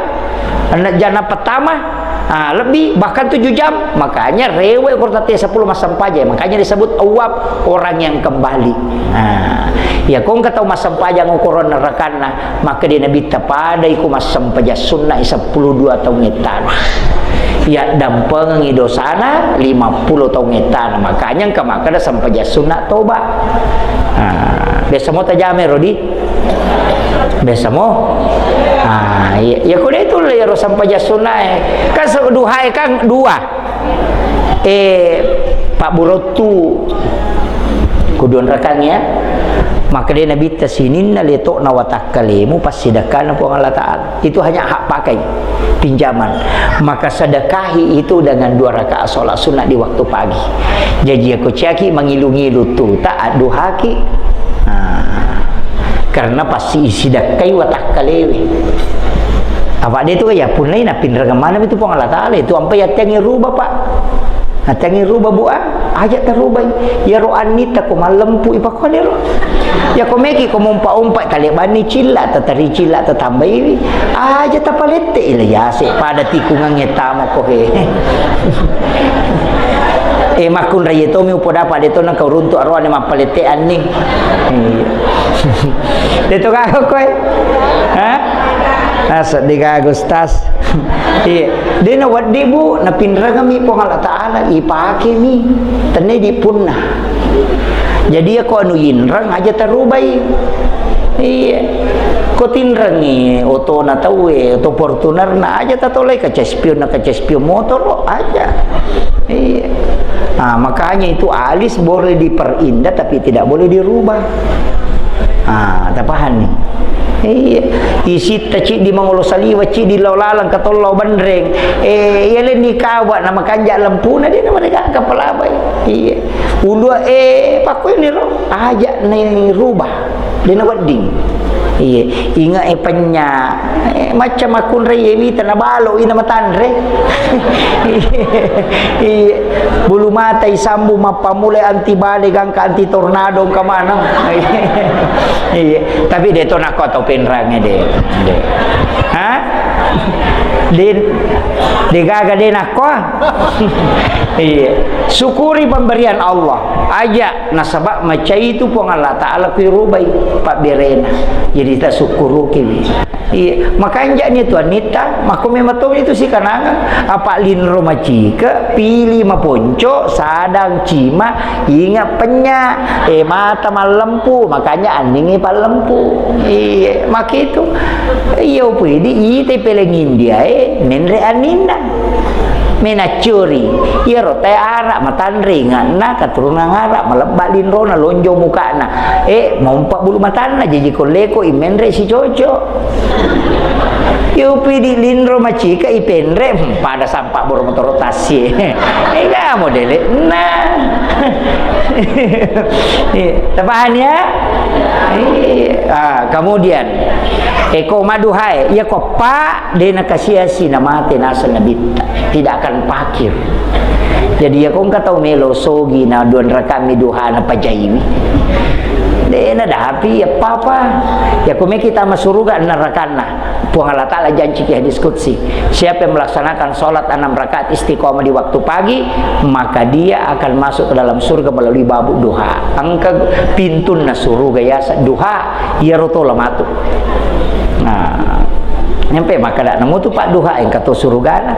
Enneng jam na pertama, ah, lebih, bahkan tujuh jam. Makanya rewe ko tette seppulo massempajang. Makanya disebut awwab, orang yang kembali. Nah, ya kongka tau massempajang ukuran rakanna. Maka di Nabitta padai ku massempajang sunna seppulo dua taung ettana. Ya dampengengi dosana lima puluh taung ettana. Makanya engka makkada sempajang sunna toba. Nah, biasa mo tajame rodi? Biasa mo? Ah, iya, iya ko de tu le ro sempajang sunna e. Kan se-, duha e kan dua. Eh, Pak Burottu, kuduan rekang ya. Maka dia Nabitta sininna letokna watakkalemu passidekkana Puang Allah Ta'ala. Itu hanya hak pakai, pinjaman. Maka sedekahi itu dengan dua rakaat sholat sunnah di waktu pagi. Jadi aku caki mangilu-ngilu tu, tak aduhaki. Nah, karena pasti isi dakkai watakkalewe. Apa dia tu ya punai na pinreng mana itu Puang Allah Ta'ala itu ampai attiangi rubah, Pak. Attiangi rubah, Bu, ah. Aja tarubai. Ya ro annita ko mallempu ipakonero. Ya ko meki ko mompa-ompa talebanni cilla tatari cilla tatambaiwi. Aja tapalette ila yase pada tikungangnge tama ko he. Eh, makkunrai tomi upoda pada to na kau runtu aroane mappalette anni. Iya. Deto gaga koe. Ha? Asa de gaga, Ustaz. Iya. Dena weddi, Bu, napinrengami Puang Allah Ta'ala, ipakemi. Tenne di punna. Jadi ya ko anu inreng aja tarubai. Iya. Ko tinrengi otona tauwe, oto Fortunerna aja tatolai kaca spion na kaca spion motor aja. Iya. Nah, makanya itu alis boleh diperindah tapi tidak boleh dirubah. Ah, tapahang ni? Iya. Isitta ciddi mangolo saliwa, ciddi lao laleng katollo benreng. Eh, iya lenni kawa na makanja lempuna dia na mereka kapalabai. Iya. Ulua, eh, pakko ini ro. Aja ni rubah. Dena wedding. Iya, inga e penya. Eh, macca makkunrai e wita na balo ina matanre. Iya. Bulu mata isambu mappamulai anti bale gangka anti tornado engka maneng. Iya. Tapi de to nakko tau penrange de. De. Ha? De, de gaga de nakkoa. Iya. Syukuri pemberian Allah. Aja nasaba macai tu Puang Allah Ta'ala kui rubai pabberena. Jadi tasukkuruki. Iya, makanja ni tu anitta, makko memang to itu sikanangan, apa linro macika, pili maponco, sadang cima, inga penya, eh, mata mallempu, makanya anningi pallempu. Iya, makitu. Iya, upidi ite peleng India, eh, menre anninna. Menaccuri, iyaro tae ara matanre inganna, keturunan ara, malebba linrona, lonjo mukana. Eh, mompa bulu matanna, jaji kolleko imenre sicoco. Yo pidi linro macika ipenre, hmm, pada sampa boro motoro tasi. Ega modele. Nah. Iya, tapaham ya? Iya. Ah, kemudian, eko maduhae, iya ko pa, de nakasiasi namate naseng nabitta. Tidak akan pakir. Jadi, ya, ko engka tau melo sogi na dua rakaat mi duha na pajaiwi. De nadapi, ya, papa. Ya, ko meki tama suruga nerakanna. Puang Allah Ta'ala janci ki hadis qudsi, "Siapa yang melaksanakan sholat enam rakaat istiqomah di waktu pagi, maka dia akan masuk ke dalam surga melalui babu duha." Engka pintunna suruga yasa duha, iyaro tola matu. Nah, nyampe makkeda, "Namo tu padduha engka to surugana,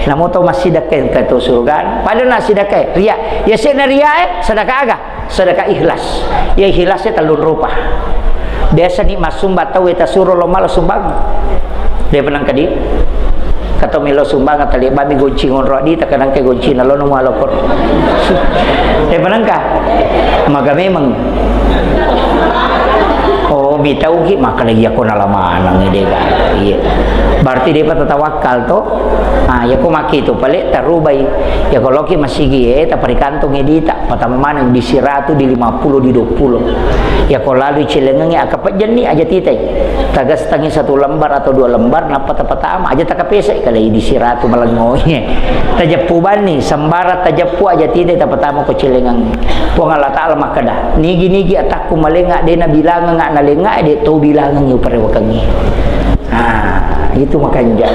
namo to massidekka engka to surugana." Pada na sidekka, ria. Ya sena ria, eh, sedekah aga? Sedekah ikhlas. Ya ikhlas ya tellung rupa. Biasa ni massumba tau eta suro lo malo sumbang. Dia penang kadi. Kata melo sumbang, kata lihat bami gonci ngonro di, tak kenang ke gonci nalo nemu alokor. Dia penang kah? Maka memang Oh, mitauki, maka lagi aku nalamanang ide kan. Iya. Berarti dia patah tawakal to. Ah, ya ko maki tu pale tarubai. Ya ko loki masigi, eh, taparikantung edita, patama maneng di siratu, di lima puluh, di dua puluh. Ya ko lalu celengengi aka pejjenni aja titai. Tagas tangi satu lembar atau dua lembar, napa tapatama aja takapesai kali di siratu malengo. Tajeppu banni, sembara tajeppu aja titai tapatama ko celengengi. Puang Allah Ta'ala makkeda, "Nigi-nigi atakku malenga, de nabilangenga nalenga, de to bilangengi uparewakengi." Ah, itu makanja.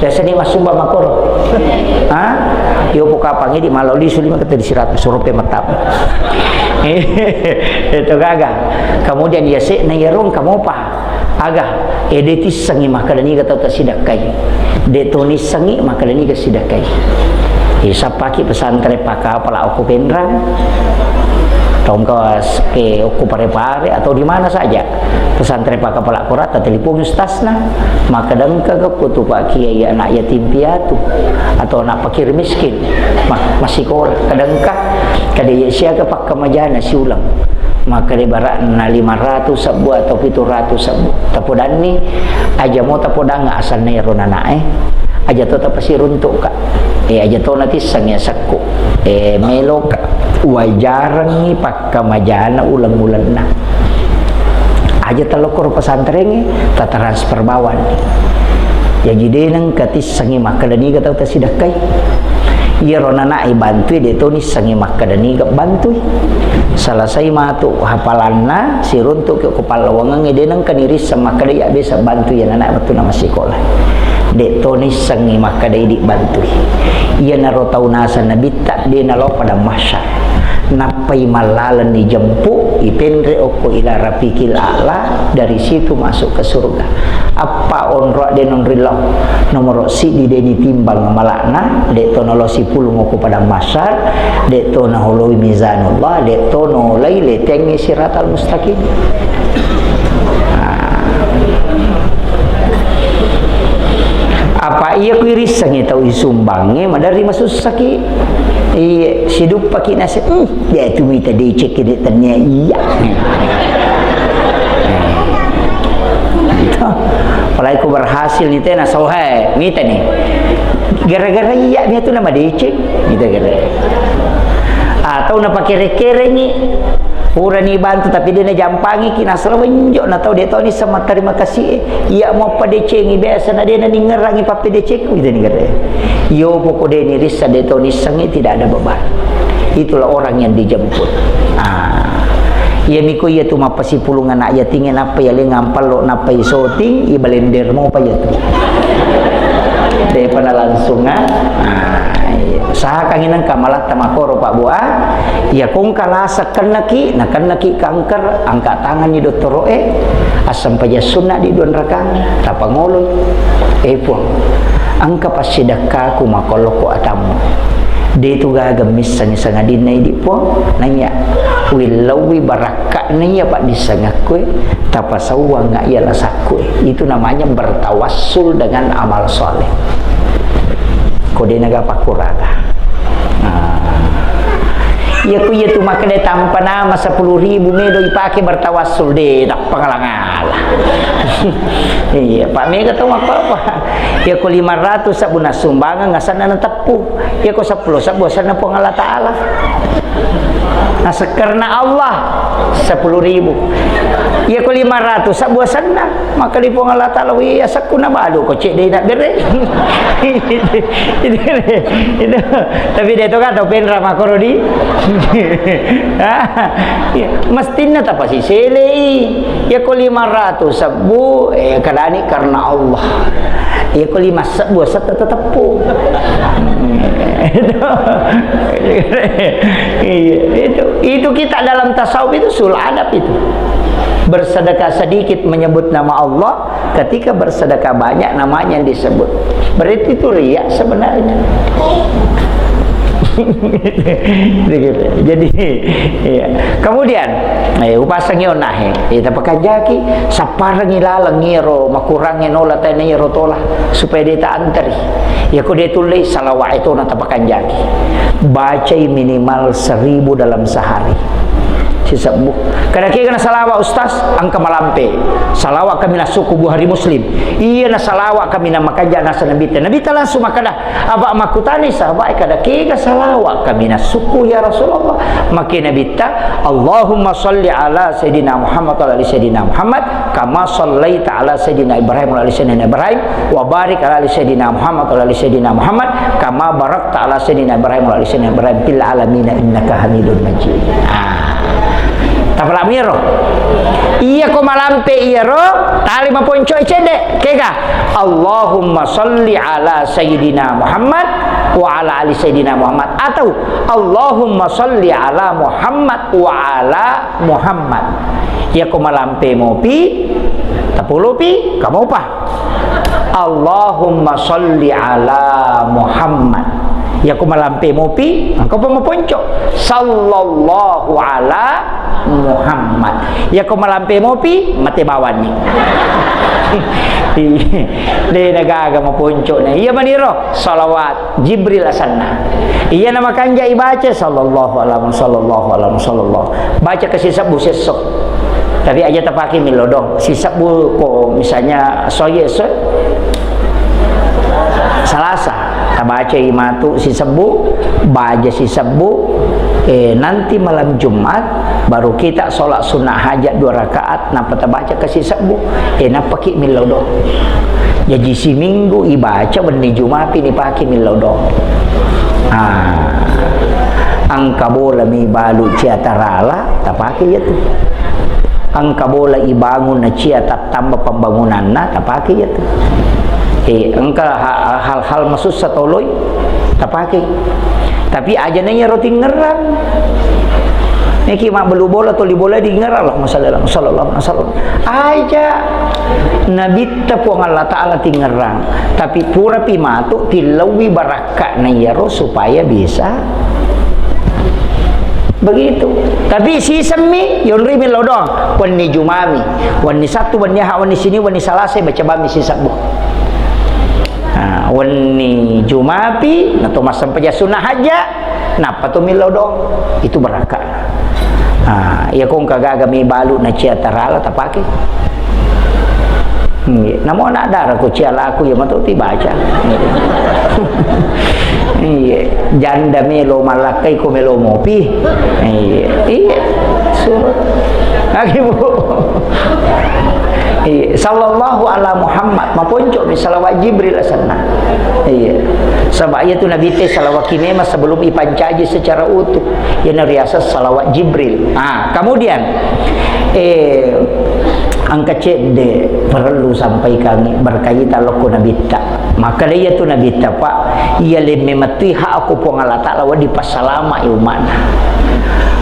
Biasa ni massumba makoro. Ha? Yo pokapangi di malau lisu lima kata di siratu surupe matap. Itu gaga. Kemudian ya se na yarong kamu pa. Aga, eh, de tissengi makkeda niga tau tasidakkai. De to nissengi makkeda niga sidakkai. Eh, sappaki pesantren Pakapala okko Penrang. Tongka ke okko Pare-Pare atau di mana saja. Pesantren Pakapala ko rata telepon ustasna. Makkeda engka ga ko tu Pak Kiai anak yatim piatu atau anak fakir miskin. Ma-, masikola. Kadangka, kada iya siaga pakkamajana siulang. Makkeda ibaratna lima ratus sebbu atau pitu ratus sebbu. Tapodanni, aja mo tapodang asanna ero nanae. Aja to tapasiruntuk ka. Eh, aja to natissengi asekku. Eh, meloka wajarengi pakkamajana uleng-ulenna. Aja talokkoro pesantrengnge, tatransfer bawang. Jaji de nengka tissengi makkeda niga tau tasidakkai. Iyaro nanae bantui de to nissengi makkeda niga bantui. Selesai matu hafalanna, siruntuki ko pallawangengnge, de nengka nirisseng makkeda iya biasa bantui iya nanae wettunna massikola. De to nissengi makkeda idi bantui. Iyanaro tau naseng nabitta de nalo padang mahsyar. Nappai mallaleng dijemput, ipenre okko ila rafiqil a'la, dari situ masuk ke surga. Appa onro de nonri lao. Nomoro siddi de nitimbang malakna, de to nalo sipulung okko padang mahsyar, de to naholoi mizanullah, de to nolai letengngi siratal mustaqim. Nah. Apa iya ku irissengngi tau isumbangnge, maderri masussaki. Iya, siduppaki nase, hmm, dia itu mita decek de tania iya. Apalagi ku berhasil ni tena sohe, mita ni. Gara-gara iya, dia tu nama decek, gitu gara. Atau napakere-kerengi, purani bantu tapi dia najampangiki, nasala wenjo, natau dia tau ni sama terima kasih. Iya mo padecengi biasa na de naningerangi pappedecekku, gitu ni kata. Yo poko de nirissa de to nissengi tidak ada beban. Itulah orang yang dijemput. Ah. Iya miko iya tu mappasipulung anak yatingnge nappa iya lengang pallo nappa isoting, ibalender mopa iya tu. Depa nalangsung, ah. Ah, iya. Usahakangngi nengka malatta makkoro, Pak, Bu, ah. Iya, ko engka lasa kennaki, nakennaki kanker, angka tanganni dottoro'e, assempajang sunna di dua rakang, tapangoloi. Eh, Puang, engka passidekkaku makko lokko atammu. De tu gaga missengngi sangadinna idi, Puang. Naiya, willauwi barakka' naiya paddissengekku, tapasauwang iya lasakku. Itu namanya bertawassul dengan amal soleh. Ko de naga pakkuraga. Nah. Iya ku iya tu makkeda tampa nama sepuluh ribu medo ipake bertawassul, de, tappa ngalang-alang. Iya, Pak, mega tau apa-apa. Iya ko lima ratus sabbu nassumbangeng, asenna nateppu. Iya ko seppulo sabbu asenna Puang Allah Ta'ala. Naseng karena Allah, sepuluh ribu. Iya ko lima ratus sabbu asenna, maka di Puang Allah Ta'ala, "Wih, asekku nabalu ko cedde na bere." Itu, itu, itu. Tapi de to kan tau penra makkoro di. Iya, mestinna tapasiselei. Iya ko lima ratus sabbu, eh, kadani karena Allah. Iya ko lima sabbu asetta teteppu. Itu. Iya, itu. Itu kita dalam tasawuf itu sul adab itu. Bersedekah sedikit menyebut nama Allah, ketika bersedekah banyak namanya yang disebut. Berarti itu riya sebenarnya. Begitu. Jadi, iya. Kemudian, eh, upasangi onahe. Eh, tapakanjaki, sapparengi laleng iyaro makurangnge nola tena iyaro tola, supaya de ta anteri. Iya ko de tullei, salawat itu na tapakanjaki. Bacai minimal seribu dalam sehari. Sisebbu. Kada kega na salawat, Ustaz, engka malampe. Salawat kami nasukku Bukhari Muslim. Iya na salawat kami na makanja nasa Nabitta. Nabitta langsung makkada, Aba makkutani sahabat, kada kega salawat kami nasukku ya Rasulullah. Maka Nabitta, Allahumma salli ala Sayyidina Muhammad wa ala ali Sayyidina Muhammad, kama sallaita ala Sayyidina Ibrahim wa ala ali Sayyidina Ibrahim, wa barik ala ali Sayyidina Muhammad wa ala ali Sayyidina Muhammad, kama barakta ala Sayyidina Ibrahim wa ala ali Sayyidina Ibrahim fil alamin innaka Hamidun Majid. Ah. Tapalami ro. Iya ko malampe iyaro, tali maponco cedde. Kega? Allahumma salli ala Sayyidina Muhammad wa ala ali Sayyidina Muhammad. Atau Allahumma salli ala Muhammad wa ala Muhammad. Iya ko malampe mopi, tapolopi, kamopa. Allahumma salli ala Muhammad. Iya ko malampe mopi, engka pa maponco. Sallallahu ala Muhammad. Iya ko malampe mopi, mate bawanni. De na gaga maponco na. Iya maniro, salawat Jibril asenna. Iya na makanja ibaca, sallallahu ala, sallallahu ala, sallallahu. Baca kasi sebbu sesso. Tapi aja tapake milodong. Sisebbu ko misalnya soye so Salasa, tabacai matu sisebbu, baja sisebbu, eh, nanti malam Jumat baru kita sholat sunnah hajat dua rakaat, nappa tabaca ke sisebbu, eh, nappaki millau doang. Jaji siminggu ibaca, wenni Jumapi nipake millau doang. Ah, engka bola mi balu ciatarala, tapake iya tu. Engka bola ibangun na cia tattamba pembangunanna, tapake iya tu. Eh, engka ha-, hal-hal masussa toloi, tapake. Tapi aja na iyaro tingerang. Niki mabbelu bola, toli bola dingerang, Allahumma shalli ala, sallallahu alaihi wasallam. Aja Nabitta Puang Allah Ta'ala tingerang. Tapi purapi matu tillaui barakka na iyaro supaya bisa begitu. Tapi sisemmi, yonrimi lao doang. Wenni Jumami. Wenni Sattu, wenni Aha, wenni Sini, wenni Salasa, baca bammi sisebbu. Nah, wenni Jumapi, nato massempajang sunnah hajja, nappa to millau doang. Itu barakka. Ah, iya ko engka gaga mi balu na cia tarala tapake. Iya. Namo anak dara ko cia laku iya mato tibaca. Iya. Janda melo malakkai ko melo mopi. Iya. Iya. Suruh. Lagi, Bu. Iya. Sallallahu ala Muhammad. Maponco mi salawat Jibril asenna. Iya. Sebab iya tu Nabi te salawat ki memang sebelum ipancaji secara utuh. Iyana riaseng salawat Jibril. Ah, kemudian, eh, engka cedde perlu sampaikan berkaitan lokko Nabitta. Makkeda iyatu Nabitta, Pak, iya lemme mettui hakku Puang Allah Ta'ala wedding passalama'i umma'na.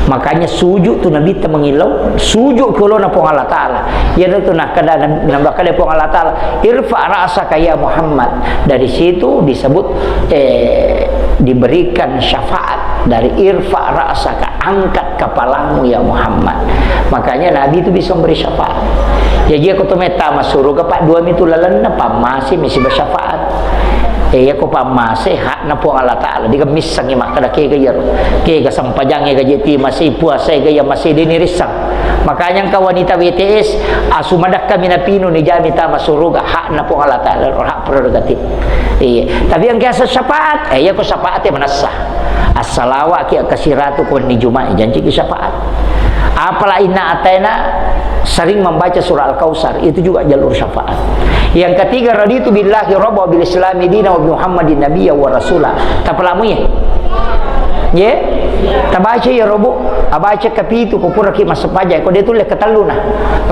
Makanya sujud tu Nabitta mangillau, sujud ki olona Puang Allah Ta'ala. Iyana tu nakkeda Nab-, nakkeda Puang Allah Ta'ala, "Irfa ra'saka ya Muhammad." Dari situ disebut, eh, diberikan syafaat dari irfa ra'saka, angkat kepalamu ya Muhammad. Makanya Nabi itu bisa memberi syafaat. Jaji iyako to mettama suruga, Pak, dua mi tu lalenna, pammase mi siba syafaat. Eh, iyako pammase hakna Puang Allah Ta'ala, diga missengngi makkeda kega iyaro. Kega sempajang ega je timase, puasa ega iya mase, de' nirissang. Makanya engka wanita W T S, asu madakka mi napinu ni jami tama suruga, hakna Puang Allah Ta'ala, hak prerogatif. Iya. Tapi engka asa syafaat, eh, iyako syafaat e manessa. Assalawaki akkasiratu ko wenni Jumat, janjiki syafaat. Apala inna ataina sering membaca surah Al-Kautsar, itu juga jalur syafaat. Yang ketiga, raditu billahi rabba wa bil islami dina wa bi Muhammadin nabiyya wa rasula. Tapalamu ye? Ye? Tabaca ya robu, abaca kapitu ko puraki massempajang, ko de' tulle katelluna.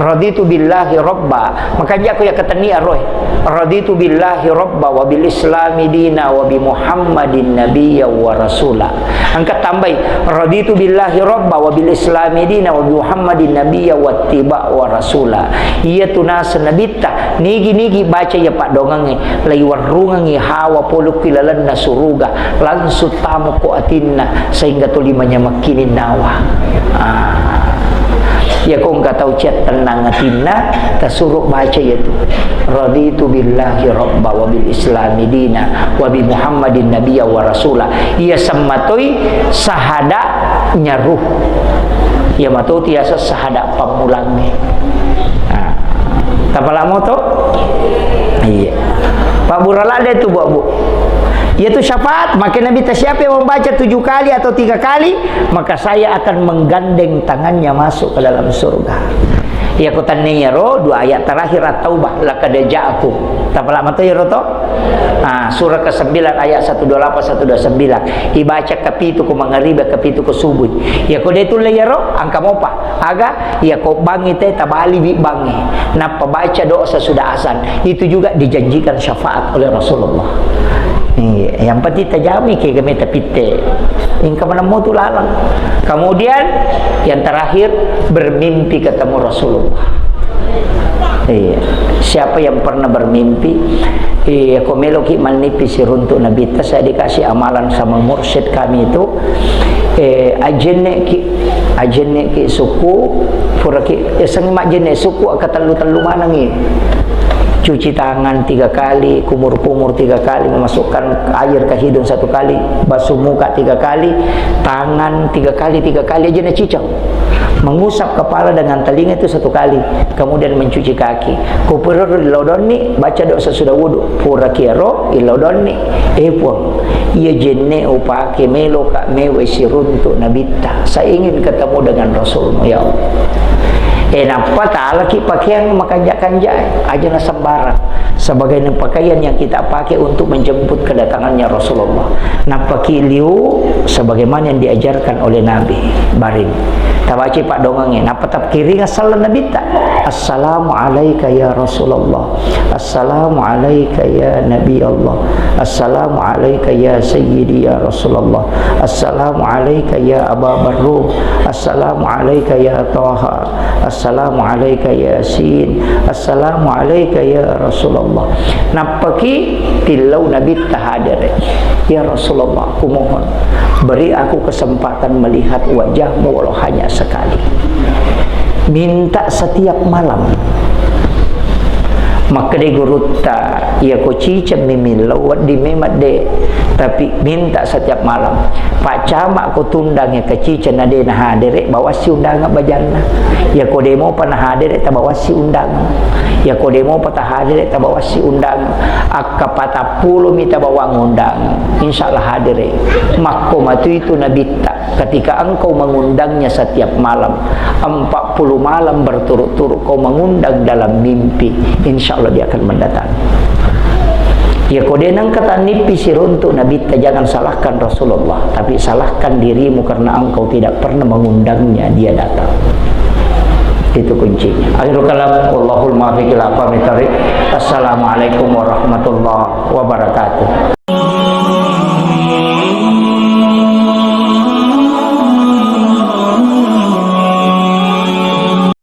Raditu billahi rabba. Makanja ko ya katenni aroe. Raditu billahi rabba wa bil islami dina wa bi Muhammadin nabiyya wa rasula. Engka tambai, raditu billahi rabba wa bil islami dina wa bi Muhammadin nabiyya wa tiba wa rasula. Iyatu naseng Nabitta, nigi-nigi baca iya paddoangengnge, laiwarrungengngi hawa polokki lalenna suruga, langsung tamukko atinna, sehingga tuli manyamekki ninnawa. Ah. Iyako engka tau ciattennang atinna, tasuro baca iyatu. Raditu billahi rabba wa bil islami dina wa bi Muhammadin nabiyya wa rasula. Iya semmatoi sahada nyaru. Iya matoti asa sahada pammulangnge. Nah, tapala moto? Iya. Pak Burala de' tu, Bu, Bu. Iyatu syafaat, maka Nabitta, siapa yang membaca tujuh kali atau tiga kali, maka saya akan menggandeng tangannya masuk ke dalam surga. Iyako tenni iyaro dua ayat terakhir At-Taubah, laqad ja'akum. Tapala mato iyaro to? Ah, surah kesembilan ayat satu dua lapan, satu dua sembilan. Ibaca kapitu ko mangaribi, kapitu ko subuh. Iyako de' tulle iyaro, engka mopa. Aga, iyako bangngi te tabaliwi bangngi. Nappa baca doa sesudah azan. Itu juga dijanjikan syafaat oleh Rasulullah. Iya, yang penting tajami ke game tapitte. Engka maneng motu lalang. Kemudian yang terakhir, bermimpi ketemu Rasulullah. Iya. Siapa yang pernah bermimpi? Iya, ko meloki mannipi siruntu Nabitta, saya dikasih amalan sama mursyid kami itu. Eh, ajenneki, ajenneki suku, puraki, eh, seng majenne suku, akka tellu-tellu manengi. Cuci tangan tiga kali, kumur-kumur tiga kali, memasukkan air ke hidung satu kali, basuh muka tiga kali, tangan tiga kali, tiga kali aja nacicau. Mengusap kepala dengan telinga itu satu kali, kemudian mencuci kaki. Kupererru ilodonni, baca doa sesudah wudu. Pura kiaro, ilodonni. Eh, Puang, iya jenne upake meloka mewai siruntu Nabitta. Saya ingin ketemu dengan Rasulmu, ya Allah. Eh, nappa talaki pakeang makanja-kanja, aja na sembarang. Sebagai pakaian yang kita pakai untuk menjemput kedatangannya Rasulullah. Nappaki liu sebagaimana yang diajarkan oleh Nabi. Baring. Tabaci paddoangengnge. Nappa tapkiring sallang Nabitta. Assalamu alaika ya Rasulullah. Assalamu alaika ya Nabi Allah. Assalamu alaika ya Sayyidi ya Rasulullah. Assalamu alaika ya Aba Barru. Assalamu alaika ya Taha. Assalamu alaika Yasin. Assalamu alaika ya Rasulullah. Nappaki tillau Nabitta hadere. Ya Rasulullah, kumohon, beri aku kesempatan melihat wajahmu walau hanya sekali. Minta setiap malam. Makkeda gurutta, iyako ciceng mi millau, wedding memang de, tapi minta setiap malam. Paccama ko tundangnge kaciceng na de nahadere, bawassi undangan bajanna. Iyako de mopa nahadere, tabawassi undangan. Iyako de mopa tahadere, tabawassi undangan. Akka patappulo mi tabawang undangan. Insya Allah hadere. Makko matu itu Nabitta. Ketika engkau mengundangnya setiap malam, empat puluh malam berturut-turut kau mengundang dalam mimpi, insya Allah dia akan mendatangi. Ya, ko de nengka tannipi siruntu Nabitta, jangan salahkan Rasulullah, tapi salahkan dirimu karena engkau tidak pernah mengundangnya, dia datang. Itu kuncinya. Akhirul kalam, wallahul muwaffiq ila aqwamit thariq. Assalamualaikum warahmatullahi wabarakatuh.